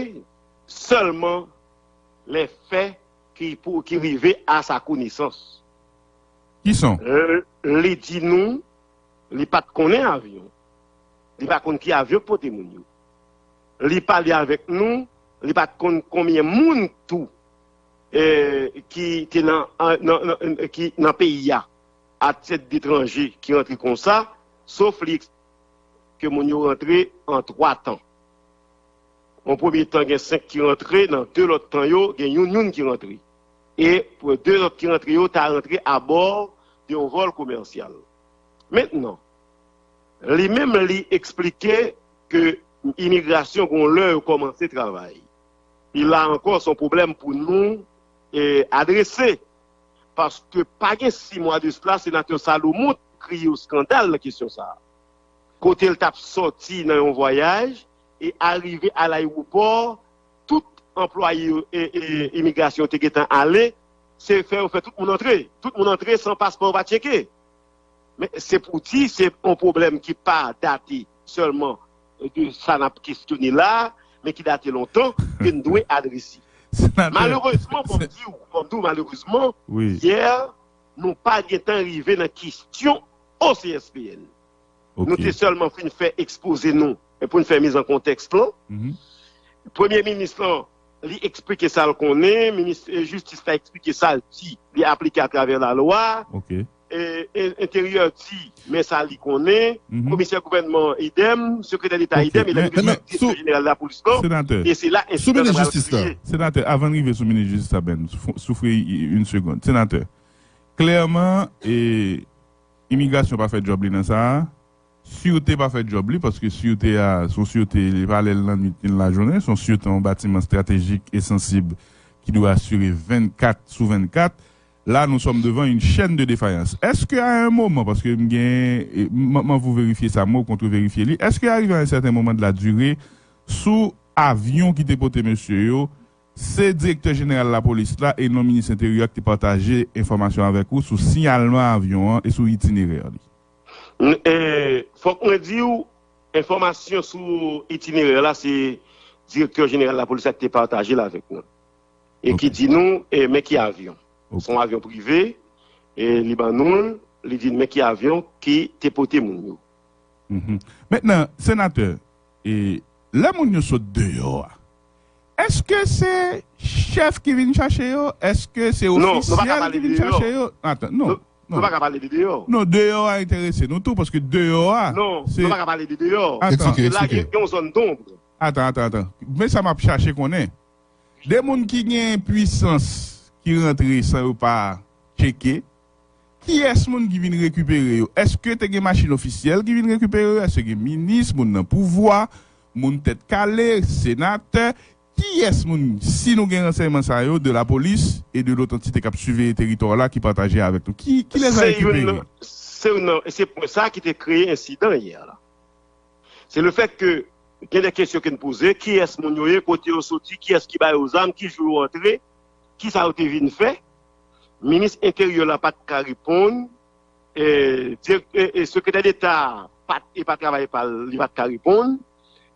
sèlman lè fè ki pou, ki rive a sa konesans. Ki son? Li di nou, li pa t konnen avyon. Li pa konn ki avyon k pote moun yo. Li pale avèk nou, li pa t konn konbyen moun tou, e, ki te nan, nan, nan, ki nan peyi a, a tèt detranje ki rantre konsa, sof li ke moun yo rantre an twa tan. Yon premye tan, gen senk ki rantre, nan de lòt tan yo, gen youn youn ki rantre. E pou de lòt ki rantre yo, ta rantre abò de yon vòl komèsyal. Mentnan, li menm, li eksplike ke imigrasyon gon lè yo kòmanse travay. E la ankò, se yon pwoblèm pou nou, e, adrese. Paske pa gen sis mwa de sila, senatè Salomon te kreye yon eskandal nan kesyon sa a. Kote l t ap sòti nan yon vwayaj e arive alayewopò, tout anplwaye, e, e, imigrasyon te gentan ale, se fè yo fè tout moun antre. Tout moun antre san paspò yo pa tcheke. Men se pou di, se yon pwoblèm ki pa date sèlman de sa n ap kestyone la, men ki date lontan, ke n dwe adrese. Malerezman, fò m di w, fò m di w, malerezman, yè, nou pa gentan rive nan kesyon O C S P N. Nou te sèlman fin fè ekspoze nou, e pou n fè miz an kontèks lan. Premye minis lan, li eksplike sa l konnen, minis, e, jistis la eksplike sa l di, li aplike atravè lalwa. E, e, enteryè di, men sa li konnen, komisè gouvènman, idèm, sekretè deta, idèm, e lè nou gen direktè jeneral lapolis lan, e se la ensidan nan pral kriye. Senatè, avan n rive sou minis jistis la, Ben, soufri yon segonn. Senatè, klèman, e, imigrasyon pa fè djòb li nan sa a. Sirte pa fè djòb li, paske sirte a, se yon sirte, li pa lè l nan nwit ni l lajounen, se yon sirte yon batiman estratejik e sansib ki dwe asire vennkat sou vennkat. Là, nous sommes devant une chaîne de défaillance. Est-ce que à un moment, paske m gen, m, m, m anvi w verifye sa, mwen, ou kontreverifye li, est-ce que arrivé à un certain moment de la durée, sou avyon ki te pote mesye yo, se direktè jeneral lapolis la e non minis enteryè a ki te pataje enfòmasyon avèk ou sou siyalman avyon an e sou itinerè li? Fòk mwen di w, enfòmasyon sou itinerè la, se direktè jeneral lapolis la ki te pataje l avèk nou. E ki di nou, e, men ki avyon. Se yon avyon prive, e li ban nou l, li di n men ki avyon ki te pote moun yo. Mentnan, senatè, e, lè moun yo sot deyò a, èske se chèf ki vin chache yo? Èske se ofisyèl ki vin chache yo? Atan, non. Nou pa ka pale de deyò. Non, deyò a enterese nou tou, paske deyò a. Non, nou pa ka pale de deyò. Atan. Paske la, gen yon zòn donb. Atan, atan, atan. Men sa m ap chache konnen. De moun ki gen pwisans ki rantre san yo pa tcheke, kiyès moun ki vin rekipere yo? Èske te gen machin ofisyèl ki vin rekipere yo? Èske gen minis, moun nan pouvwa, moun tèt kale, senatè? Kiyès moun, si nou gen ransèyman sa yo de lapolis e de lòt antite k ap siveye teritwa la ki pataje avèk nou? Ki, ki lè sa rekipere? Se youn nan, se pwen sa ki te kreye ensidan yè la. Se le fèt ke gen de kesyon ke n poze, kiyès moun yo ye, kote yo soti, kiyès ki ba yo zam, ki jou yo antre, kisa yo te vin fè. Minis Enteryè la pa t ka reponn, e, direktè, e, sekretè deta a pa t, e pa travay pa l, li pa t ka reponn,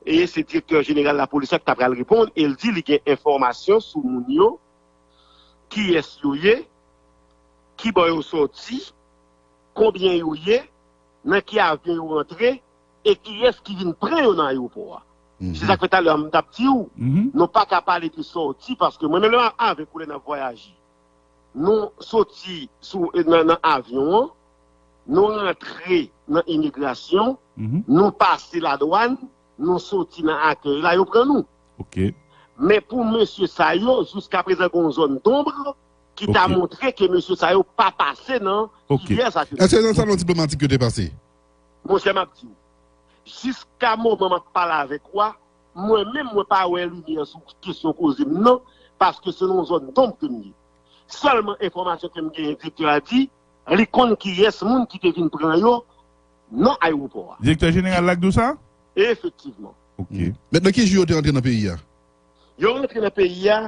e se direktè jeneral lapolis la ki ta pral reponn, e l di li gen enfòmasyon sou moun yo, kiyès yo ye, ki bò yo soti, konbyen yo ye, nan ki avyon yo rantre, e kiyès ki vin pran yo nan ayewopò a. Se sa k fè talè a m t ap di w, nou pa ka pale de sòti, paske mwen menm lè m avèk ou lè n ap vwayaje, nou soti sou, nan, nan avyon an, nou rantre nan imigrasyon, nou pase ladwàn, nou soti nan akèy la, yo pran nou. Men pou mesye sa yo, jiskaprezan gen yon zòn donb ki ta montre ke mesye sa yo pa pase nan divès aktivite. Èske nan salon diplomatik yo te pase? Monchè, m ap di w, jiska moman m ap pale avèk ou a, mwen menm mwen pa wè limyè sou kesyon koze m nan, paske se nan yon zòn donb ke m ye. Sèlman enfòmasyon ke m genyen, direktè a di li konn kiyès moun ki te vin pran yo nan ayewopò a. Direktè jeneral la k di w sa? Efektivman. Ok. Mentnan, ki jou yo te antre nan peyi a? Yo rantre nan peyi a,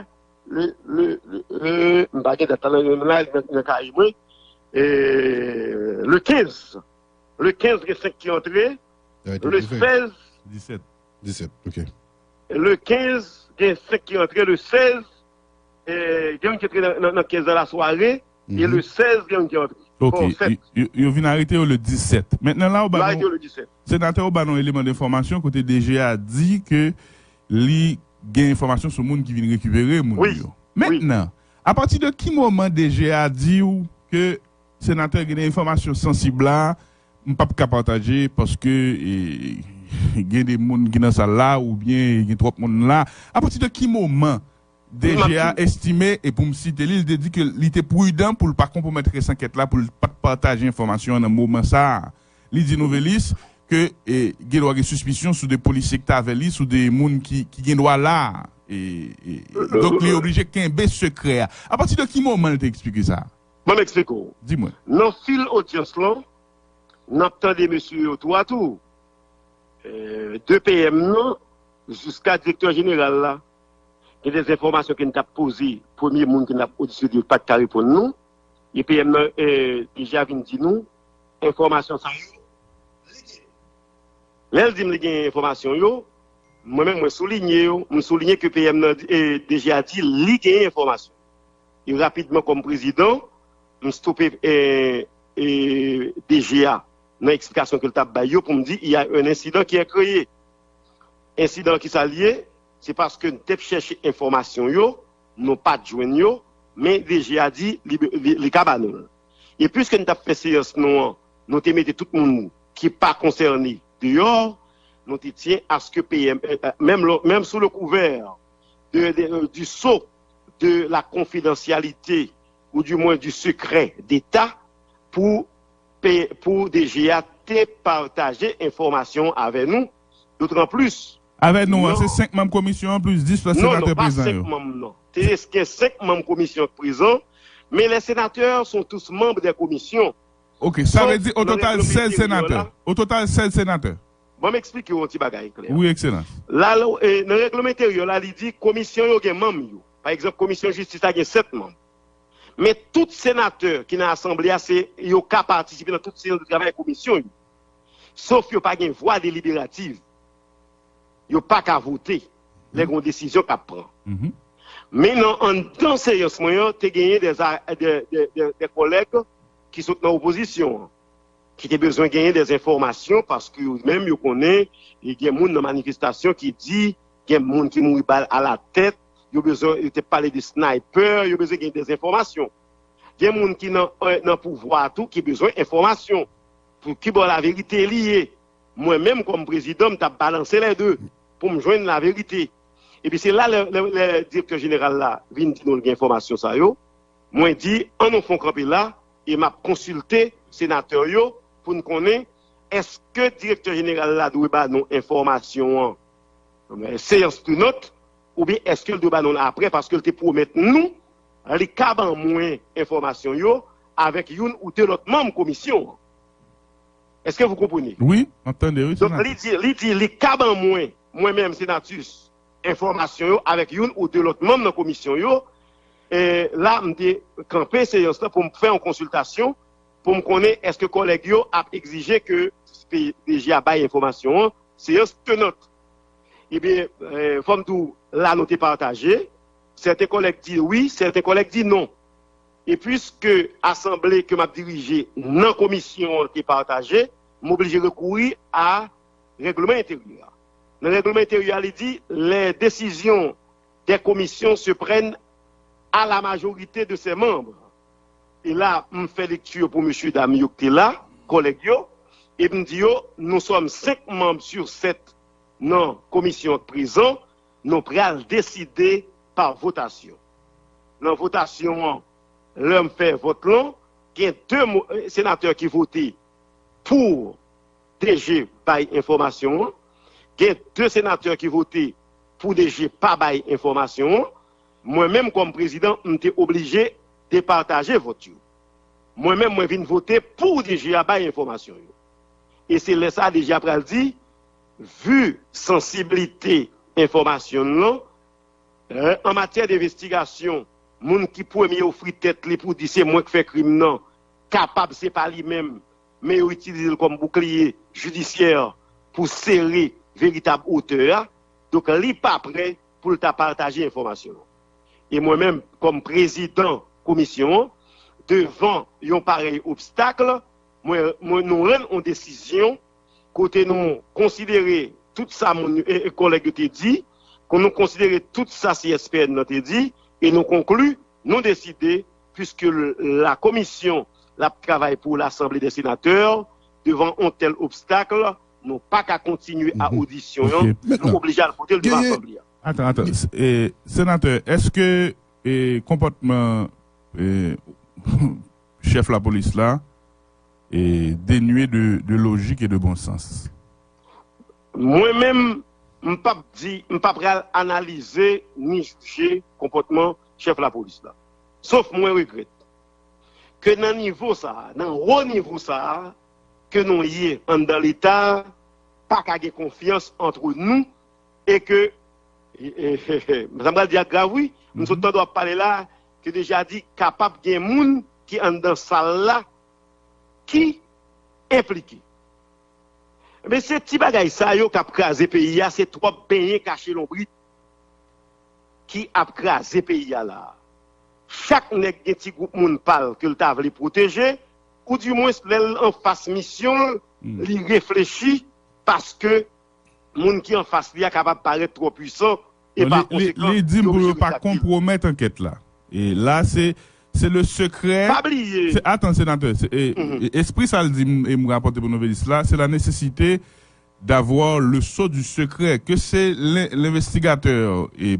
le, le, le, le, m pa gen dat la nan, nan, nan kay mwen, e, le kenz. Le kenz, gen senk ki antre, le sèz, disèt, ok. Le kenz, gen senk ki antre, le sèz, e, gen youn ki antre nan, nan, nan kenz nan lasware, e le sèz, gen youn ki antre. Ok, yo, yo vin arete yo le disèt. Mentnan la, ou ba nou, senatè, ou ba nou eleman denfòmasyon kote DG a di ke li gen enfòmasyon sou moun ki vin rekipere moun yo. Mentnan, apati de ki moman DG a di w ke senatè, gen de enfòmasyon sansib la, m p ap ka pataje paske, e, gen de moun ki nan sal la oubyen gen twòp moun la? Apati de ki moman DG a estime, e pou m site li, li te di ke li te pridan pou l pa konpwomèt rès ankèt la, pou l pa t pataje enfòmasyon an nan moman sa a. Li di Nouvelliste ke, e, gen dwa gen sispisyon sou de polisye ki t avè li, sou de moun ki, ki gen dwa la. E, e, donk, li oblije kenbe sekrè a. Apati de ki moman l te eksplike sa? Ban m eksplike w. Di mwen. Nan fil odyans lan, n ap tande mesye yo tou a tou. E, de PM nan, jiska direktè jeneral la, gen de enfòmasyon ke n t ap poze premye moun ke n ap odisyone yo pa t ka reponn nou. E PM nan, e, deja vin di nou, enfòmasyon sa yo, li gen. Lè l di m li gen enfòmasyon yo, mwen menm mwen soulinye yo, m soulinye ke PM nan, e, DG a di li gen enfòmasyon. E rapidman kòm prezidan, m stope, e, e, DG a nan eksplikasyon ke l t ap bay yo pou m di, il y a un incident qui est créé. Ensidan ki sa l ye? Se paske n t ap chèche enfòmasyon yo, nou pa t jwenn yo, men DG a di li, li, li ka ba nou l. E piske n t ap fè seyans nou an, nou te mete tout moun ki pa konsène deyò, nou te tyen aske PM, e, e, menm lò, menm sou le couvert de, de, du sceau de la confidentialité ou du moins du secret d'État, pou, pou DG a te pataje enfòmasyon avè nou, dotranplis. Avè nou an, se senk manm komisyon an plis dis lòt senatè prezan yo. Non, non, pa senk manm, non. Te gen senk manm komisyon k prezan, mais les sénateurs sont tous membres des commissions. Ok, sa vle di, o total, sèz senatè. O total, sèz senatè. Ban m eksplike w yon ti bagay klè. Wi, Ekselans. La, la, e, nan règleman enteryè la, li di komisyon yo gen manm yo. Pa egzanp, komisyon jistis la gen sèt manm. Men tout senatè ki nan asanble a, se yo ka patisipe nan tout seyans de travay komisyon yo. Sof yo pa gen vwa deliberativ. Yo pa ka vote lè gen yon desizyon k ap pran. Men nan anndan seyans mwen an, te genyen de, de, de, de, de kòlèg ki sot nan opozisyon an, ki te bezwen genyen de enfòmasyon, paske yo menm yo konnen, e gen moun nan manifestasyon ki di, gen moun ki mouri bal a la tèt, yo bezwen, yo te pale de sniper, yo bezwen gen de enfòmasyon. Gen moun ki nan, nan pouvwa tou ki bezwen enfòmasyon. Pou ki bò laverite li ye? Mwen menm kòm prezidan, m t ap balanse lè de pou m jwenn laverite. Epi se la lè, lè, lè direktè jeneral la vin di nou l gen enfòmasyon sa yo, mwen di, ann nou fè yon kanpe la e m ap konsilte senatè yo pou n konnen èske direktè jeneral la dwe ba nou enfòmasyon an seyans tenant oubyen èske l dwe ba nou l aprè paske l te pwomèt nou li ka ban mwen enfòmasyon yo avèk youn ou de lòt manm komisyon an. Èske vous comprenez? Wi, m ap tande, wi, senatè. Donk, li di, li di, li ka ban mwen, mwen menm, Senatus, enfòmasyon yo avèk youn ou de lòt manm nan komisyon yo. E la, m te kanpe seyans lan pou m fè yon konsiltasyon, pou m konnen èske kòlèg yo ap egzije ke DG a bay enfòmasyon an, seyans tenant. Ebyen, fò m di w, la nou te pataje. Sèten kòlèg di wi, sèten kòlèg di non. E piske asanble ke m ap dirije nan komisyon an te pataje, m oblije rekouri a règleman enteryè a. Nan règleman enteryè a, li di, les décisions des commissions se prennent à la majorité de ses membres. E la, m fè lekti pou mesye dam yo ki te la, kòlèg yo, e m di yo, nous sommes cinq membres sur sept nan komisyon an k prezan, nou pral deside pa votasyon. Nan votasyon an, lè m fè vòt lan, gen de senatè ki vote pou DG bay enfòmasyon an, gen de senatè ki vote pou DG pa bay enfòmasyon an. Mwen menm kòm prezidan, m te oblije depataje vòt yo. Mwen menm, mwen vin vote pou DG a bay enfòmasyon yo. E se lè sa a DG a pral di, vi sansiblite enfòmasyon l lan, an matyè denvestigasyon, moun ki premye ofri tèt li pou di se mwen k fè krim nan, kapab se pa li menm, men yo itilize l kòm boukliye jidisyè pou sere veritab otè a. Donk, li pa prè pou l ta pataje enfòmasyon an. E mwen menm, kòm prezidan komisyon an, devan yon parèy obstak, mwen, mwen, nou rann yon desizyon kote nou konsidere tout sa moun, e, e kòlèg yo te di, kon nou konsidere tout sa C S P N nan te di, e nou konkli, nou deside, puiske la commission l ap travay pou Lasanble dè Senatè, devan yon tèl obstak, nou pa ka kontinye a odisyon an, nou oblije al pote l devan Asanble a. Atan, atan. Senatè, èske konpòtman chèf lapolis la denye de lojik e de bon sans? Mwen menm, m p ap di, m pa pral analize ni jije konpòtman chèf lapolis la. Sof mwen regrèt ke nan nivo sa a, nan wo nivo sa a, ke nou ye anndan Leta, pa ka gen konfyans ant nou e ke, sa m pral di a grav wi, m sot tande w ap pale la, ke deja di kapab gen moun ki anndan sal la ki enplike. Men se ti bagay sa yo k ap kraze peyi a, se twòp benyen kache lonbrit ki ap kraze peyi a la a. Chak nèg gen ti gwoup moun pa l ke l ta vle pwoteje, oudimwens lè l anfas misyon l, li reflechi paske moun ki anfas li a kapab parèt twò pwisan e pa konsekan, li di m pou yo pa konpwomèt ankèt la. E la, se se le secret. Pa bliye. Atan, senatè, espri sa l di m, e m rapòte pou Nouvèl Lis la, c'est la nécessité d'avoir le sceau du secret, ke se lenvestigatè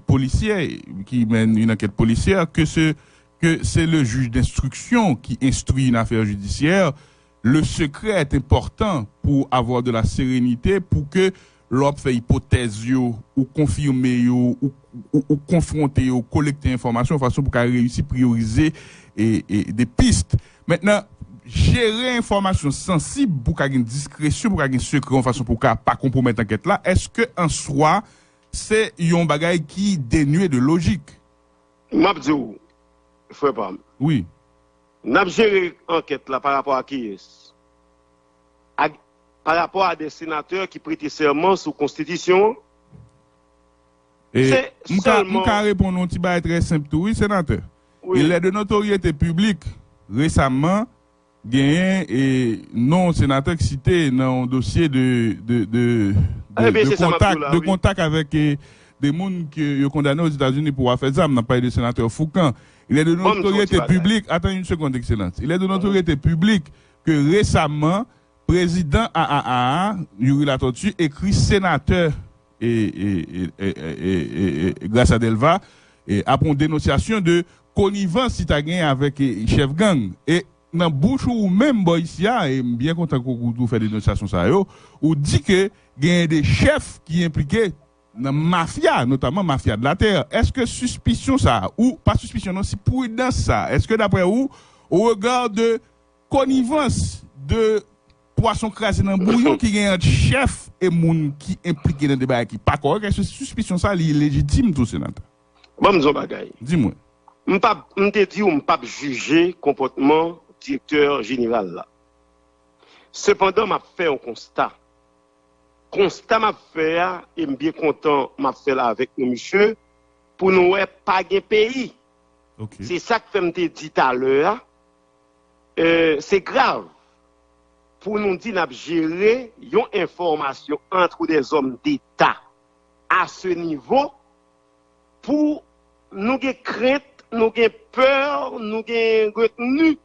polisyè ki mennen yon ankèt polisyè, ke se ke se le juge d'instruction qui instruit une affaire judiciaire, le secret est important pour avoir de la sérénité, pou ke lè w ap fè ipotèz yo, ou konfime yo, ou, ou, ou konfwonte yo, kolekte enfòmasyon yon fason pou ka reyisi priyorize e, e de pis. Mentnan, jere enfòmasyon sansib pou ka gen diskresyon, pou ka gen sekrè yon fason pou ka pa konpwomèt ankèt la, èske an swa se yon bagay ki denye de lojik? M ap di w, frè pa m. Wi. N ap jere ankèt la pa rapò a kiyès? Ak pa rapò a de senatè ki prete sèman sou konstitisyon an. E Se m ka, m sèlman ka reponn yon ti bagay trè senp tou, wi, senatè. Wi. Il est de notoriété publique, resaman, genyen e non senatè ki site nan yon dosye de, de, de, de, Ebyen, de se sa m ap di w kontak, la, de wi. kontak avèk e, de moun ke yo kondane Ozetazini pou afè zam. N ap pale de senatè Foucan. Il est de Ban m di w ti notoriété bagay. publique, attends une seconde, Excellence. Il est de notoriété publique que récemment, prezidan A A A a, Youri Latortue, ekri senatè e, e, e, Gracia Delva, e, apre yon denonsyasyon de konivans li ta genyen avèk e, chèf gang. E nan bouch ou, ou menm bò isi a, e m byen kontan ke ou tou fè denonsyasyon sa yo, ou di ke genyen de chèf ki enplike nan mafya, notamman mafya de la tè. Èske sispisyon sa, ou pa sispisyon non, si pridans sa, èske daprè ou, au regard de konivans, de pwason kraze nan bouyon ki gen ant chèf e moun ki enplike nan de bagay ki pa kòrèk, èske sispisyon sa li lejitim tou, senatè? Ban m di w yon bagay. Di mwen. M p ap, m te di w m p ap jije konpòtman direktè jeneral la. Sepandan, m ap fè yon konsta. Konsta m ap fè a, e m byen kontan m ap fè l avèk nou, mesye, pou nou wè pa gen peyi. Ok. Se sa k fè m te di talè a, e, se grav pou nou di n ap jere yon enfòmasyon entre des hommes d'État à ce niveau, pou nou gen krent, nou gen pè, nou gen retni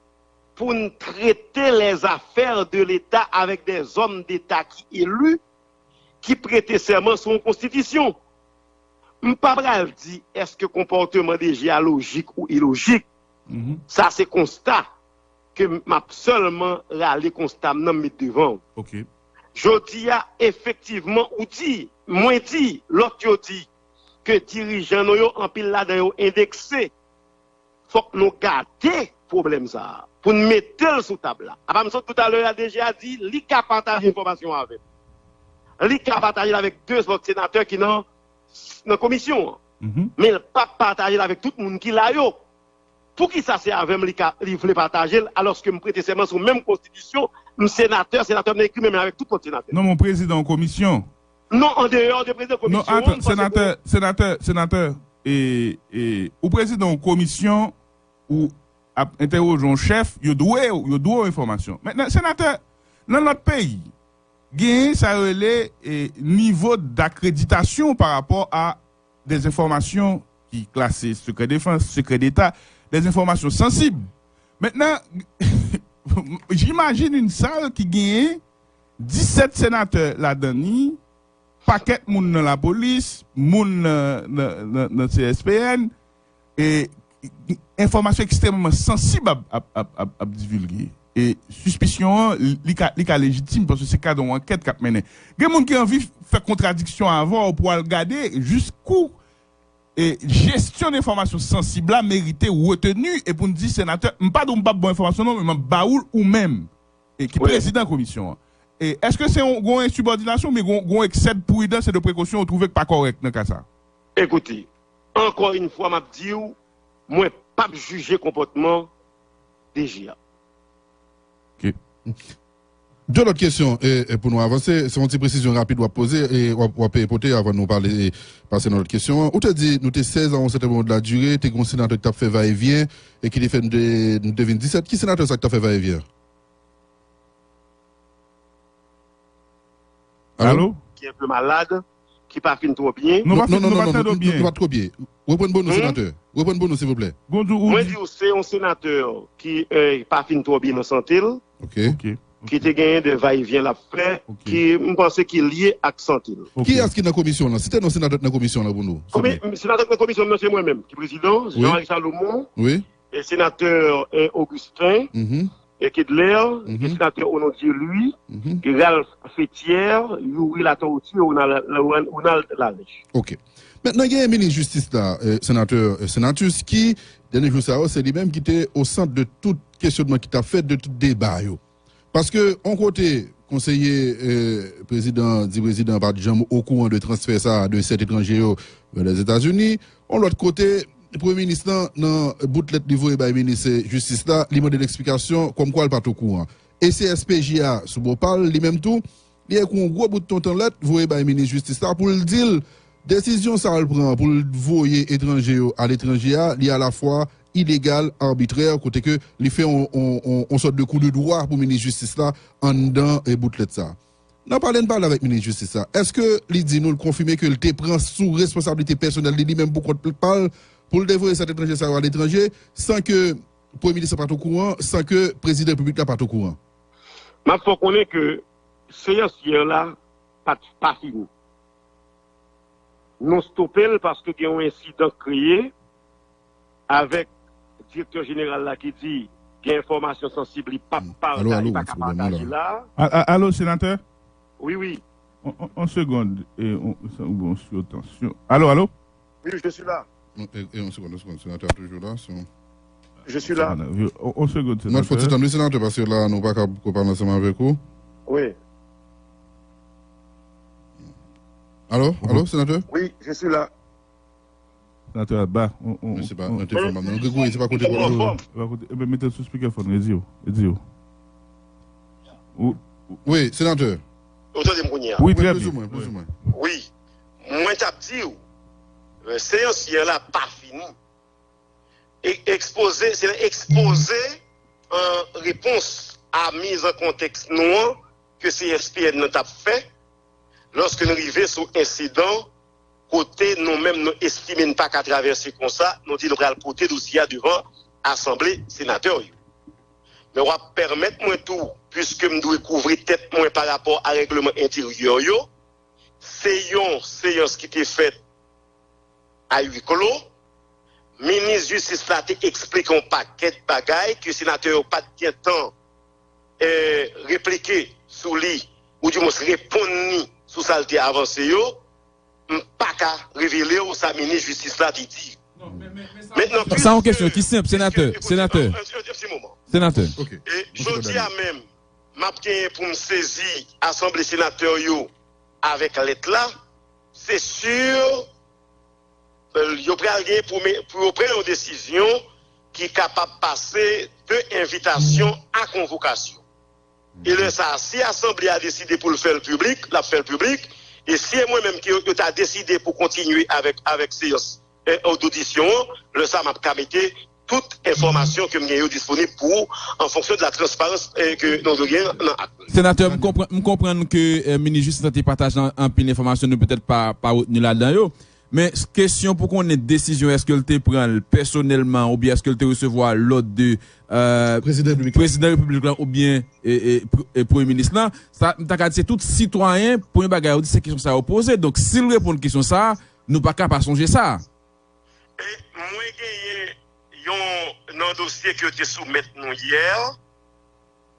pou n trete les affaires de l'État avec des hommes d'État ki eli, ki prete sèman sou yon konstitisyon. M pa pral di èske konpòteman D G a lojik ou ilojik. Mhm. Sa se konsta ke m ap sèlman rale konsta m nan m met devan w. Ok. Jodi a, efektivman, ou di, mwen di, lòt yo di, ke dirijan nou yo, anpil ladan yo endekse. Fòk nou gade pwoblèm sa a, pou n mete l sou tab la. Apa m sot toutalè a, D G a di li ka pataje enfòmasyon avè m. Li ka pataje l avèk de lòt senatè ki nan, nan komisyon an. Mhm. Men l p ap pataje l avèk tout moun ki la yo. Poukisa se avè m li ka, li vle pataje l, alòske m prete sèman sou menm konstitisyon, m senatè, senatè m nan ekri men m avèk tout lòt senatè. Non, men w prezidan yon komisyon. Non, an deyò de prezidan komisyon an, m panse ke senatè, senatè, senatè, e, e, ou prezidan yon komisyon, ou ap entèwoje yon chèf, yo dwe, yo dwe w enfòmasyon. Mentnan, senatè, nan lòt peyi, genyen sa yo rele, e, nivo dakreditasyon pa rapò a des enfòmasyon ki klase sekrè defans, sekrè deta, des enfòmasyon sansib. Mentnan, j'imagine une salle ki genyen disèt senatè ladan ni, pakèt moun nan lapolis, moun nan, nan, nan, nan C S P N, e enfòmasyon ekstrèmman sansib ap, ap, ap, ap, ap divilge. E sispisyon an, li ka, li ka lejitim, paske se kad yon ankèt k ap mennen. Gen moun ki anvi fè kontradiksyon avè w pou al gade jiskou e jesyon de enfòmasyon sansib la merite reteni, e pou n di senatè, m pa di w m p ap ba w enfòmasyon non, men m ap ba ou l ou menm, e ki Wi. prezidan komisyon an. E èske se yon, yon ensibòdinasyon, oubyen yon, yon eksè de pridans e de prekosyon ou twouve k pa kòrèk nan ka sa? Ekoute, ankò yon fwa, m ap di w, mwen p ap jije konpòtman D G a. Ok. De lòt kesyon, e, e pou nou avanse, se yon ti presizyon rapid w ap poze, e w ap, w ap pote avan nou pale, e pase nan lòt kesyon an. Ou te di, nou te sèz a yon sèten moman de la dire, te gen yon senatè ki t ap fè va e vyen, e ki te fè nou te, nou te vin disèt. Ki senatè sa ki t ap fè va e vyen? Alo? Alo? Ki enpe malad, ki pa fin twò byen. Nou pa fin, non, nou pa non, tande w byen. Nou pa twò byen. Reprann bon nou, hmm? Senatè. Reprann bon nou, silvouplè. Gondou, ou Mwen di di w, se yon senatè ki, eh, pa fin twò byen nan sante l, Ok. Ok. ki te genyen de va e vyen l ap fè, Ok. ki, m panse ki lye ak sante l. Ok. Kiyès ki nan komisyon lan? Site non senatè k nan komisyon lan pou nou, Komi-, silvouplè. Senatè k nan komisyon lan, se mwen menm ki prezidan, Wi. Jean-Marie Salomon, Wi. e senatè, eh, Augustin, Mhm. e Kedler, Mhm. e senatè Onondieu Louis, Mhm. e Ralph Fétière, Youri Latortue, e Ronald, Ronald Larèche. Ok. Mentnan, genyen minis jistis la, eh, senatè, eh, Senatus, ki, dènye jou sa yo, se li menm ki te o sant de tout kesyonman ki t ap fèt, de tout deba yo. Paske, yon kote, konseye, eh, prezidan, di prezidan pa t janm okouran de transfè sa a de sèt etranje yo vè Lèzetazini. Yon lòt kote, premye minis lan, nan bout lèt li voye bay minis, eh, jistis la, li mande l eksplikasyon, kòmkwa l pa t okouran. E C S P J a, sou bò pa l, li menm tou, Li ekri yon gwo bout tonton lèt voye bay minis jistis la pou l di l desizyon sa l pran pou l voye etranje yo aletranje a, li alafwa ilegal, abitrè, kote ke li fè yon, yon, yon, yon sòt de kou de dwa pou minis jistis la anndan e bout lèt sa. Nan pale n pale avèk minis jistis la, èske li di nou, l konfime ke l te pran sou responsablite pèsonèl li, li menm pou kont pa l, pou l te voye sèt etranje sa yo aletranje, san ke premye minis la pa t okouran, san ke prezidan repiblik la pa t okouran? M ap fè w konnen ke seyans yè la pa t, pa fini. Nou stope l paske gen yon ensidan kreye avèk direktè jeneral la ki di gen enfòmasyon sansib li p ap pataje, li pa ka pataje la. A- a- Alo, senatè? Wi, wi. On, on, on segonn. E, on, sa, bon, sou tansyon. Alo, alo? Wi, je suis là. Non, e, e, yon segonn, yon segonn. Senatè a toujou la. Se yon... Je suis là. On, on segonn, senatè. Nou fè ti tann, wi, senatè, paske la, nou pa ka pale ansanm avèk ou. Wi. Alo, alo, senatè? Wi, je suis là. Senatè a ba. On, on, men se pa, on, on te fè mal. Non, Gregory, se pa kote pwoblèm nan. Se pa kote. Ebyen, mete l sou speakerphone, redi w. Redi w. Ou, ou... Wi, senatè. Ou tande m kounye a? Wi, trè byen. Wi, plizoumwen, plizoumwen. Wi. Mwen t ap di w, euh, seyans yè la pa fini. E ekspoze, se ekspoze, euh, repons a miz an kontèks nou an ke C S P N nan t ap fè lòske n rive sou ensidan kote nou menm nou estime n pa ka travèse konsa, nou di nou pral pote dosye a devan Asanble Senatè yo. Men w ap pèmèt mwen tou, piske m dwe kouvri tèt mwen pa rapò a règleman enteryè yo, se yon seyans ki te fèt a wi klo. Minis jistis la te eksplike yon pakèt bagay ke senatè yo pa t gen tan, eh, replike sou li, oudimwens reponn li sou sa l te avanse yo. M pa ka revele w sa minis jistis la te di. Mentnan, sa yon kesyon ki senp, senatè, senatè. Senatè. E jodi a menm, m ap genyen pou m sezi Asanble Senatè yo avèk lèt la, se si, euh, yo pral gen pou, pou yo pran yon desizyon ki kapab pase de envitasyon a konvokasyon. E lè sa a, si Asanble a deside pou l fè l piblik, l ap fè l piblik. E si e mwen menm ki yo, yo ta deside pou kontinye avèk, avèk seyans, eh, odisyon an, lè sa a, m ap ka mete tout enfòmasyon ke m gen yo disponib pou ou, an fonksyon de la transparans, eh, ke nou dwe gen nan ak. Senatè, m konprann, m konprann ke, eh, minis jistis la te pataje an- anpil enfòmasyon, nou petèt pa, pa retni ladan yo. Men, s- kesyon pou konnen desizyon, èske l te pran l pèsonèlman oubyen èske l te resevwa lòd de, eh, prezidan repiblik la oubyen, e, e, pr- e premye minis la, sa, m ta ka di se tout sitwayen, premye bagay yo di se kesyon sa yo poze. Donk, si l reponn kesyon sa, nou pa ka pa sonje sa. E mwen genyen yon nan dosye ke yo te soumèt nou yè,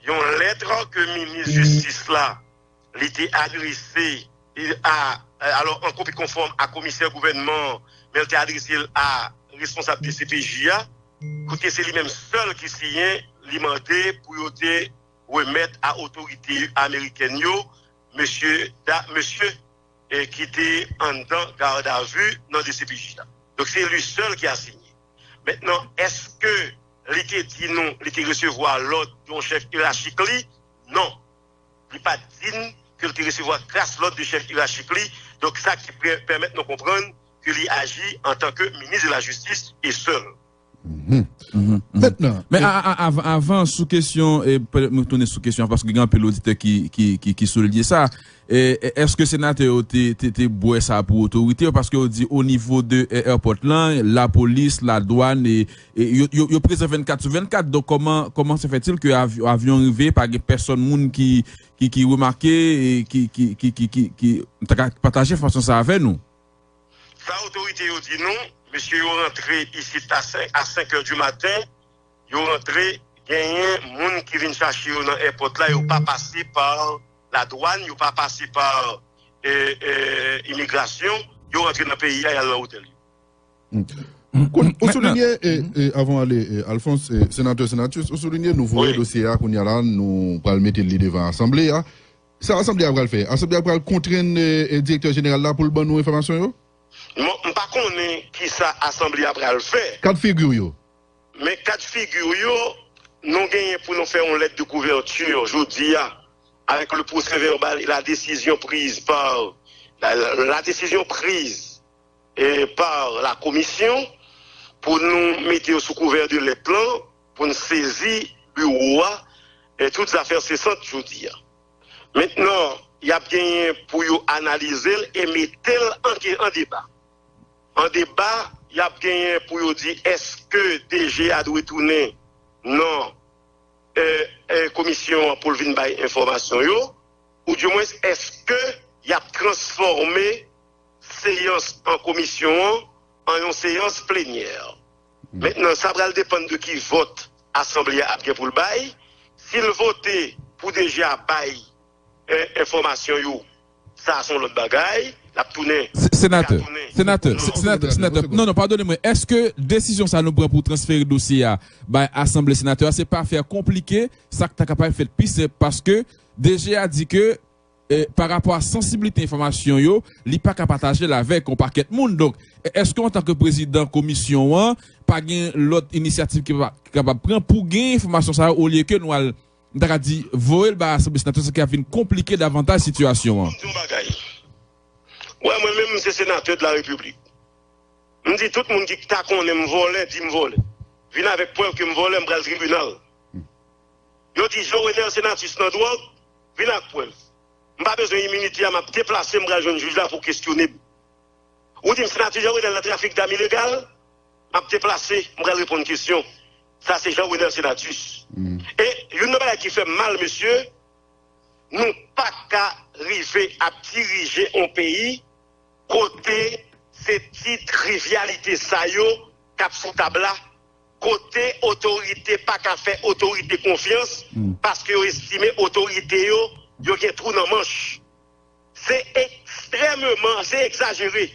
yon lèt ke minis jistis la, li te adrese a, alò, an kopi konfòm a komisè gouvènman an, men l te adrese l a responsab D C P J a, kote se li menm sèl ki siyen, li mande pou yo te remèt a otorite amerikèn yo, mesye, da, mesye, e ki te anndan gadavi nan D C P J la. Donk, se li sèl ki asinye. Mentnan, èske li te di nou, li te resevwa lòd yon chèf yerachik li? Non. Li pa t di n ke l te resevwa kras lòd de chèf yerachik li. Donk, sa ki pè- pèmèt nou konprann ke li aji antanke minis de la jistis e sèl. Mhm. Mentnan, men a- a- a- avan, avan, sou kesyon, e, petèt mwen tounen sou kesyon an, paske gen anpil oditè ki, ki, ki, ki souliye sa. E, e, èske senatè yo te, te, te bwè sa pou otorite yo? Paske yo di o nivo de, e, airport lan, lapolis, ladwàn, e, e yo, yo, yo prezan vennkat sou vennkat. Donk, kòman, kòman se fètil ke avy- avyon rive, pa gen pèsòn moun ki, ki, ki remake, e ki, ki, ki, ki, ki, ki, ta ka pataje enfòmasyon sa avè nou? Sa otorite yo di nou, mesye yo rantre isit a senk, a senk è di maten, yo rantre, genyen moun ki vin chache yo nan èpòt la, yo pa pase pa ladwàn, yo pa pase pa, e, e, imigrasyon, yo rantre nan peyi a, y al nan otèl yo. Ou soulinye, e, e, avan w ale, e, Alphonse, e, senatè Senatus, ou soulinye nou voye dosye a kounye a la, nou pral mete li devan asanble a. Sa asanble a pral fè? Asanble a pral kontrenn, e, e, direktè jeneral la pou l ban nou enfòmasyon yo? Bon, m pa konnen kisa asanble a pral fè. Kat figi yo. Men kat figi yo, nou genyen pou nou fè yon lèt de kouvèti jodi a avec le procès-verbal et la décision prise par la, la décision prise eh, par la commission pour nous mettre sous couvert de lettres là, pour nous saisir bureau à et toutes affaires cessantes, je dis. Maintenant, il y a bien pour y analyser et mettre en, en débat. En débat, il y a bien pour y dire est-ce que D G a dû retourner? Non. eh, eh, komisyon an pou l vin bay enfòmasyon yo, ou dimwens èske y ap transfòme seyans an komisyon an an yon seyans plenyè? Mentnan, sa pral depann de ki vòt asanble a ap gen pou l bay. Si l vote pou D G a bay eh, enfòmasyon yo, sa a se yon lòt bagay. L ap tounen. Senatè, senatè, senatè, senatè, non, non, padone mwen. Èske desizyon sa nou pran pou transfere dosye a bay asanble senatè a, se pa fè konplike sa k ta kapab fèt pi senp? Paske D G a di ke, eh, pa rapò a sansiblite enfòmasyon yo, li pa ka pataje l avèk yon pakèt moun. Donk, èske antanke prezidan komisyon an, pa gen lòt inisyativ ki pa, ki kapab pran pou gen enfòmasyon sa yo, olye ke nou al m ta ka di, voye l bay asanble senatè, sa ki ap vin konplike davantaj sitiyasyon an. Yon bagay. Wè, mwen menm, m se senatè de la repiblik. M di tout moun ki ta konnen m vòlè, di m vòlè. Vin avèk prèv ke m vòlè, m pral tribinal. Yo di Jean Renel Senatus nan dwòg, vin ak prèv. M pa bezwen iminite a, m ap deplase, m pral jwenn jij la pou kesyone m. Ou di m senatè Jean Renel nan trafik dam ilegal, m ap deplase, m pral reponn kesyon. Sa se Jean Renel Senatus. E youn nan bagay ki fè m mal, mesye, nou pa ka rive ap dirije yon peyi kote se ti trivyalite sa yo k ap sou tab la, kote otorite pa ka fè otorite konfyans paske yo estime otorite yo, yo gen twou nan manch. Se ekstrèmeman, se egzajere.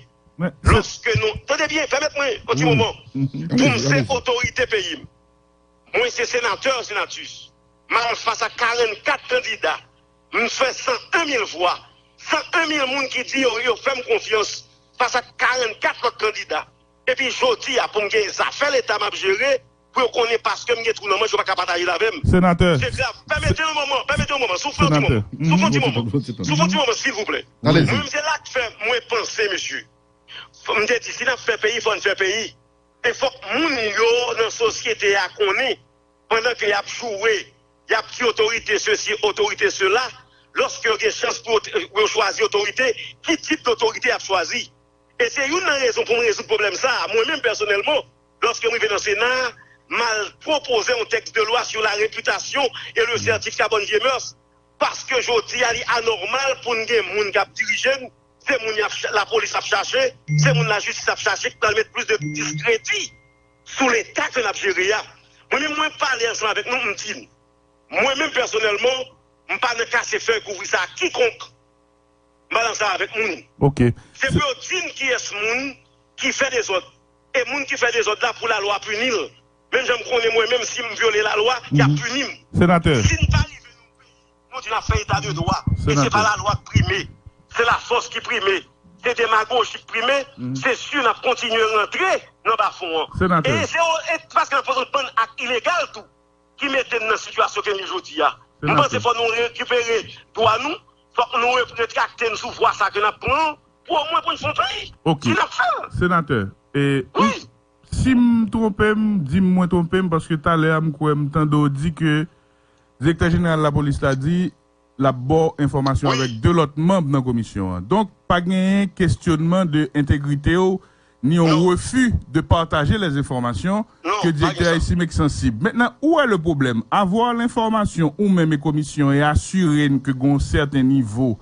Lòske nou, tande byen, pèmèt mwen yon ti moman. Pou m se otorite peyi m. Mwen se senatè, Senatus. M al fas a karannkat kandida. M fè san en mil vwa. San en mil moun ki di yo, yo fè m konfyans. Fas a karannkat lòt kandida. Epi jodi a, pou m gen zafè Leta m ap jere, pou yo konnen paske m gen twou nan manch, yo pa ka pataje l avè m. Senatè. Se grav. Pèmete yon moman, pèmete yon moman, soufle yon ti moman. Soufle yon ti moman. Soufle yon ti moman, silvouplè. Mwen menm se la k fè mwen panse, mesye. M te di, si n ap fè peyi, fò n fè peyi. E fòk moun yo nan sosyete a konnen, pandan ke y ap joure, y ap di otorite sesi, otorite sela, lòske yo gen chans pou yo, pou yo chwazi otorite, ki tip dotorite y ap chwazi? E se youn nan rezon pou m rezoud pwoblèm sa a. Mwen menm pèsonèlman, lòske m rive nan Sena a, m al pwopoze yon tèks de lwa sur la réputation et le certificat bonne vieille mœurs, paske jodi a li anòmal pou n gen moun k ap dirije n, se moun y ap, lapolis ap chache, se moun lajistis ap chache, ki pral met plis de diskredi sou Leta ke n ap jere a. Mwen menm, mwen pale ansanm avèk nou, m di n, mwen menm pèsonèlman, m pa nan kase fèy kouvri sa a kikonk. M pa nan sa avèk moun. Se pou yo di n kiyès moun ki fè dezòd. E moun ki fè dezòd la, pou lalwa pini l. Menm jan m konnen mwen menm, si m vyole lalwa, y ap pini m. Senatè. Si n pa rive nan yon peyi, nou di n ap fè eta de dwa. E se pa lalwa k prime. Se lafòs ki prime. Se demagoji k prime. Se si n ap kontinye rantre nan bafon an. E se, e paske n ap antann ak ilegal tou ki mete n nan sitiyasyon ke n ye jodi a. M panse fò nou rekipere dwa nou, fòk nou re-, retrakte n sou vwa sa ke n ap pran an, pou omwen pou n fè yon peyi. Si n ap fè l. Senatè, e, si m twonpe m, di m mwen twonpe m, paske talè a m kwè m tande w di ke direktè jeneral lapolis la di, l ap ba w enfòmasyon avèk de lòt manm nan komisyon an. Donk, pa genyen kesyonman de entegrite w, ni yon refi de pataje lèzenfòmasyon ke direktè a estime k sansib. Mentnan, où est le problème? Avoir l'information ou menm e komisyon e asire n ke gen yon sèten nivo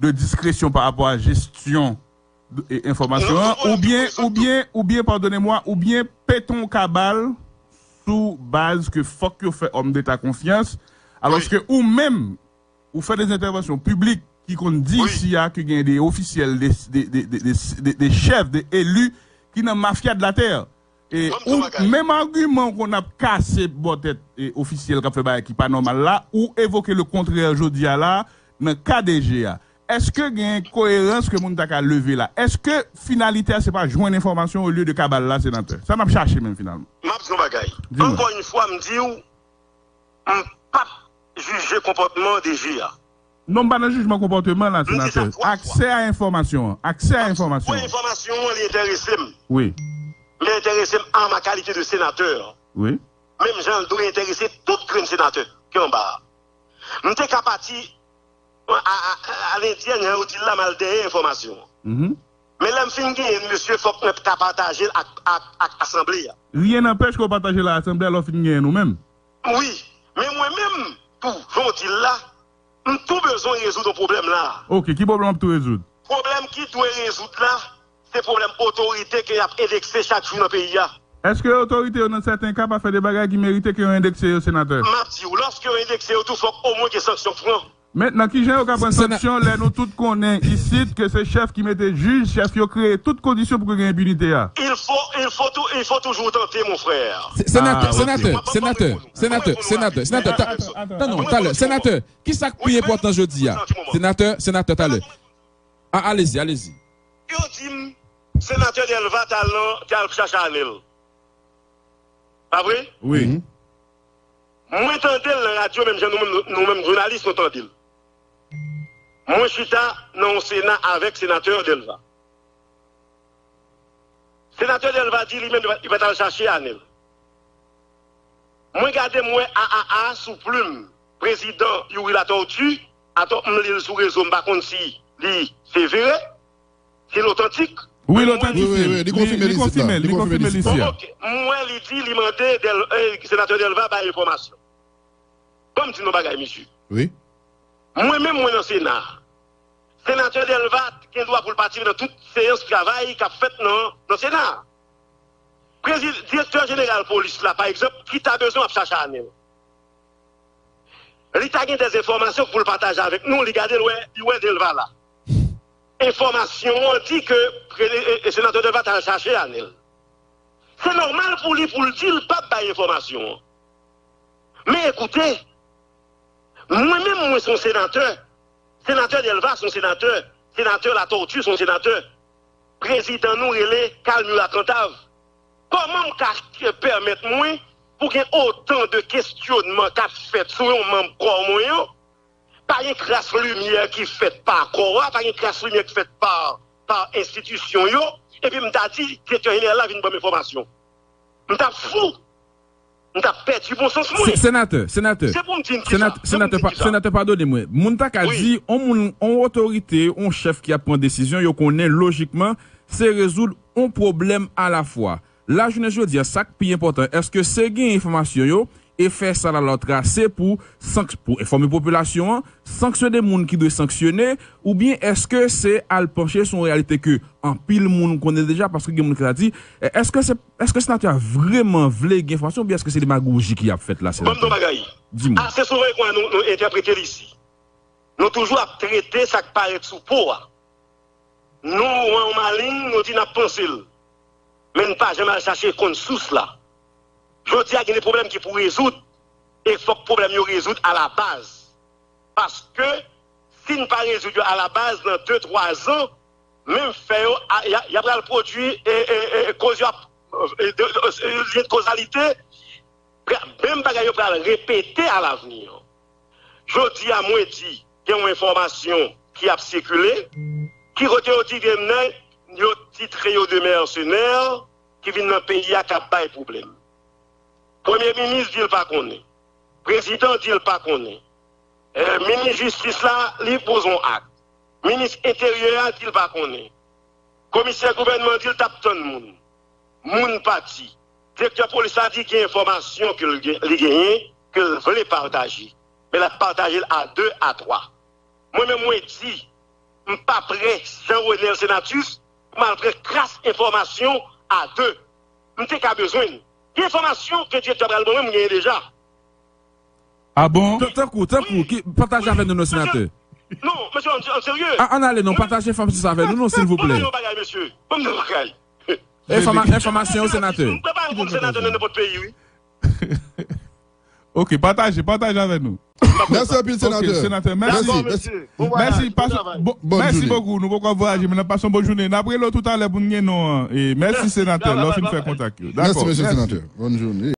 de diskresyon pa rapò a jesyon de, e, enfòmasyon an, oubyen, oubyen, oubyen, padone mwa, oubyen pete yon kabal sou baz ke fòk yo fè òm deta konfyans, alòske ou menm, ou fè de entèvansyon piblik ki konn di isi a ke gen de ofisyèl, de, de chèf, de eli ki nan mafya de la tè. E ou, menm agiman ou konn ap kase bò tèt e ofisyèl k ap fè bagay ki pa nòmal la, ou evoke le kontrè jodi a la, nan ka D G a. Èske gen koerans ke moun ta ka leve la? Èske finalite a se pa jwenn enfòmasyon olye de kabal la, senatè? Sa n ap chache menm finalman. M ap di yon bagay. Ankò yon fwa, m di w, m p ap jije konpòtman D G a. Non, m pa nan jijman konpòteman la, senatè. Aksè a enfòmasyon an. Aksè a enfòmasyon an. Enfòmasyon an, li enterese m. Wi. Li enterese m an ma kalite de senatè. Wi. Menm jan l dwe enterese tout grenn senatè ki anba a. M te ka pati a, a, a, a lendi a, jan yo di l la, m al dèyè enfòmasyon an. Men lè m fin genyen l, mesye, fòk mwen ta pataje l ak, ak, ak asanble a. Ryen n anpèch ke w pataje l ak asanble a lè w fin genyen l ou menm. Wi, men mwen menm tou, jan w di l la, m tou bezwen rezoud yon pwoblèm la. Oke, ki pwoblèm w ap tou rezoud? Pwoblèm ki dwe rezoud la, se pwoblèm otorite ke y ap endekse chak jou nan peyi a. Èske otorite yo nan sèten ka pa fè de bagay ki merite ke yo endekse yo, senatè? M ap di w, lòske yo endekse yo tou, fòk omwen gen sanksyon k pran. Mentnan, kijan yo ka pran sanksyon lè nou tout konnen isit ke se chèf ki mete jij, chèf yo kreye tout kondisyon pou ke gen enpinite a? Il faut, il faut, tou, il faut toujours tenter, mon frère. Senatè, senatè, senatè, senatè, senatè, senatè, senatè, ta- ta- non, non, talè, senatè, kisa k pi enpòtan jodi a? Senatè, senatè, talè. A, alezi, alezi. Yo di m, senatè Delva t al nan, t al chache Anèl. Pa vre? Wi. Mwen tande l nan radyo, menm jan nou menm, nou menm jounalis, nou tande l. Mwen chita nan yon Sena avèk senatè Delva. Senatè Delva di li menm li pa t al chache Anèl. Mwen gade m wè A A A sou plim prezidan Youri Latortue, atò m li l sou rezo, m pa konn si li se vre, si l otantik. Wi, l otantifye. Wi, wi, wi, li konfime li isit la. Li konfime li isit la. Bon, oke. M wè li di, li mande Del, eh, senatè Delva bay enfòmasyon. Ban m di n yon bagay, mesye. Wi. Mwen menm, mwen nan Sena a. Senatè Delva gen dwa pou l patisipe nan tout seyans travay k ap fèt nan, nan Sena a. Prezi-, direktè jeneral polis la, pa egzanp, ki ta bezwen ap chache Anèl. Li ta gen dèz enfòmasyon pou l pataje avèk nou, li gade l wè, li wè Delva la. Enfòmasyon an di ke pre-, e, e, senatè Delva t al chache Anèl. Se nòmal pou li pou l di l p ap bay enfòmasyon an. Men ekoute, mwen menm mwen se yon senatè, senatè Delva se yon senatè, senatè Latortue se yon senatè, prezidan nou rele Carl Murat Cantave. Kòman m ka pèmèt mwen pou gen otan de kesyonman k ap fèt sou yon manm kò mwen an? Pa gen kras limyè ki fèt pa kò a, pa gen kras limyè ki fèt pa, pa enstitisyon yo, epi m ta di direktè jeneral la vin ban m enfòmasyon. M t ap fou. M t ap pèdi bon sans mwen. Senatè, senatè. Se pou m di n kisa. Senatè, senatè, pa, senatè, padone mwen. Moun ta ka di, on moun, on otorite, on chèf ki ap pran desizyon, yo konnen lojikman, se rezoud on pwoblèm alafwa. Lajounen jodi a, sa k pi enpòtan, èske se gen enfòmasyon yo e fè sa la lòt trase pou sank-, pou enfòme popilasyon an, sanksyone moun ki dwe sanksyone, oubyen èske se al panche sou yon reyalite ke anpil moun konnen deja, paske gen moun ki ta di, e, èske se, èske senatè a vrèman vle gen enfòmasyon oubyen èske se demagoji ki ap fèt la, senatè? Ban m di w yon bagay. Di m. Ase souvan, e konnen nou, nou entèprete l isi. Nou toujou ap trete sa k parèt sou po a. Nou wè yon maleng, nou di n ap panse l. Men n pa janm al chache konn sous la. Jodi a, gen de pwoblèm ki pou rezoud, e fòk pwoblèm yo rezoud alabaz. Paske, si n pa rezoud yo alabaz, nan de, twa zan, menm fè yo, a, y a, y a pral pwodui, e, e, e, koz yo ap, e, de, de, e, lyen de kozalite, pra-, menm bagay yo pral repete alavni. Jodi a, mwen di, gen yon enfòmasyon ki ap sikile, ki kote yo di gen nèg yo titre yo de mèsenè ki vin nan peyi a k ap bay pwoblèm. Premye minis di l pa konnen. Prezidan di l pa konnen. Eh, minis jistis la, li poze yon ak. Minis enteryè a di l pa konnen. Komisè gouvènman di l t ap tann moun. Moun pati. Direktè polis la di gen enfòmasyon ke l gen, li genyen, ke l vle pataje. Men l ap pataje l a de, a twa. Mwen menm, mwen di, m pa prè, Jean Renel Senatus, pou m al pran kras enfòmasyon a de. M te ka bezwen l. Gen enfòmasyon ke direktè a pral ban mwen, m genyen deja. A bon? Tan-, tankou, tankou, ki, pataje avèk nou non, senatè. Non, mesye, an, an serye. A, ann ale non, pataje enfòmasyon sa avèk nou non, silvouplè. Ban m di yon bagay, mesye. Ban m di yon bagay. Enfòma-, enfòmasyon yo, senatè. M prepare pou m senatè nan nenpòt peyi, wi. Ok, pataje, pataje avèk nou. Mèsi anpil, senatè. Ok, senatè, mèsi. Mèsi, mèsi, pase, bon, mèsi bokou. Nou poko ap vwayaje, men n ap pase yon bon jounen. N ap rele w toutalè pou n gen non an. E mèsi, senatè, lè w fin fè kontak yo. Dakò. Mèsi, mesye senatè. Bòn jounen.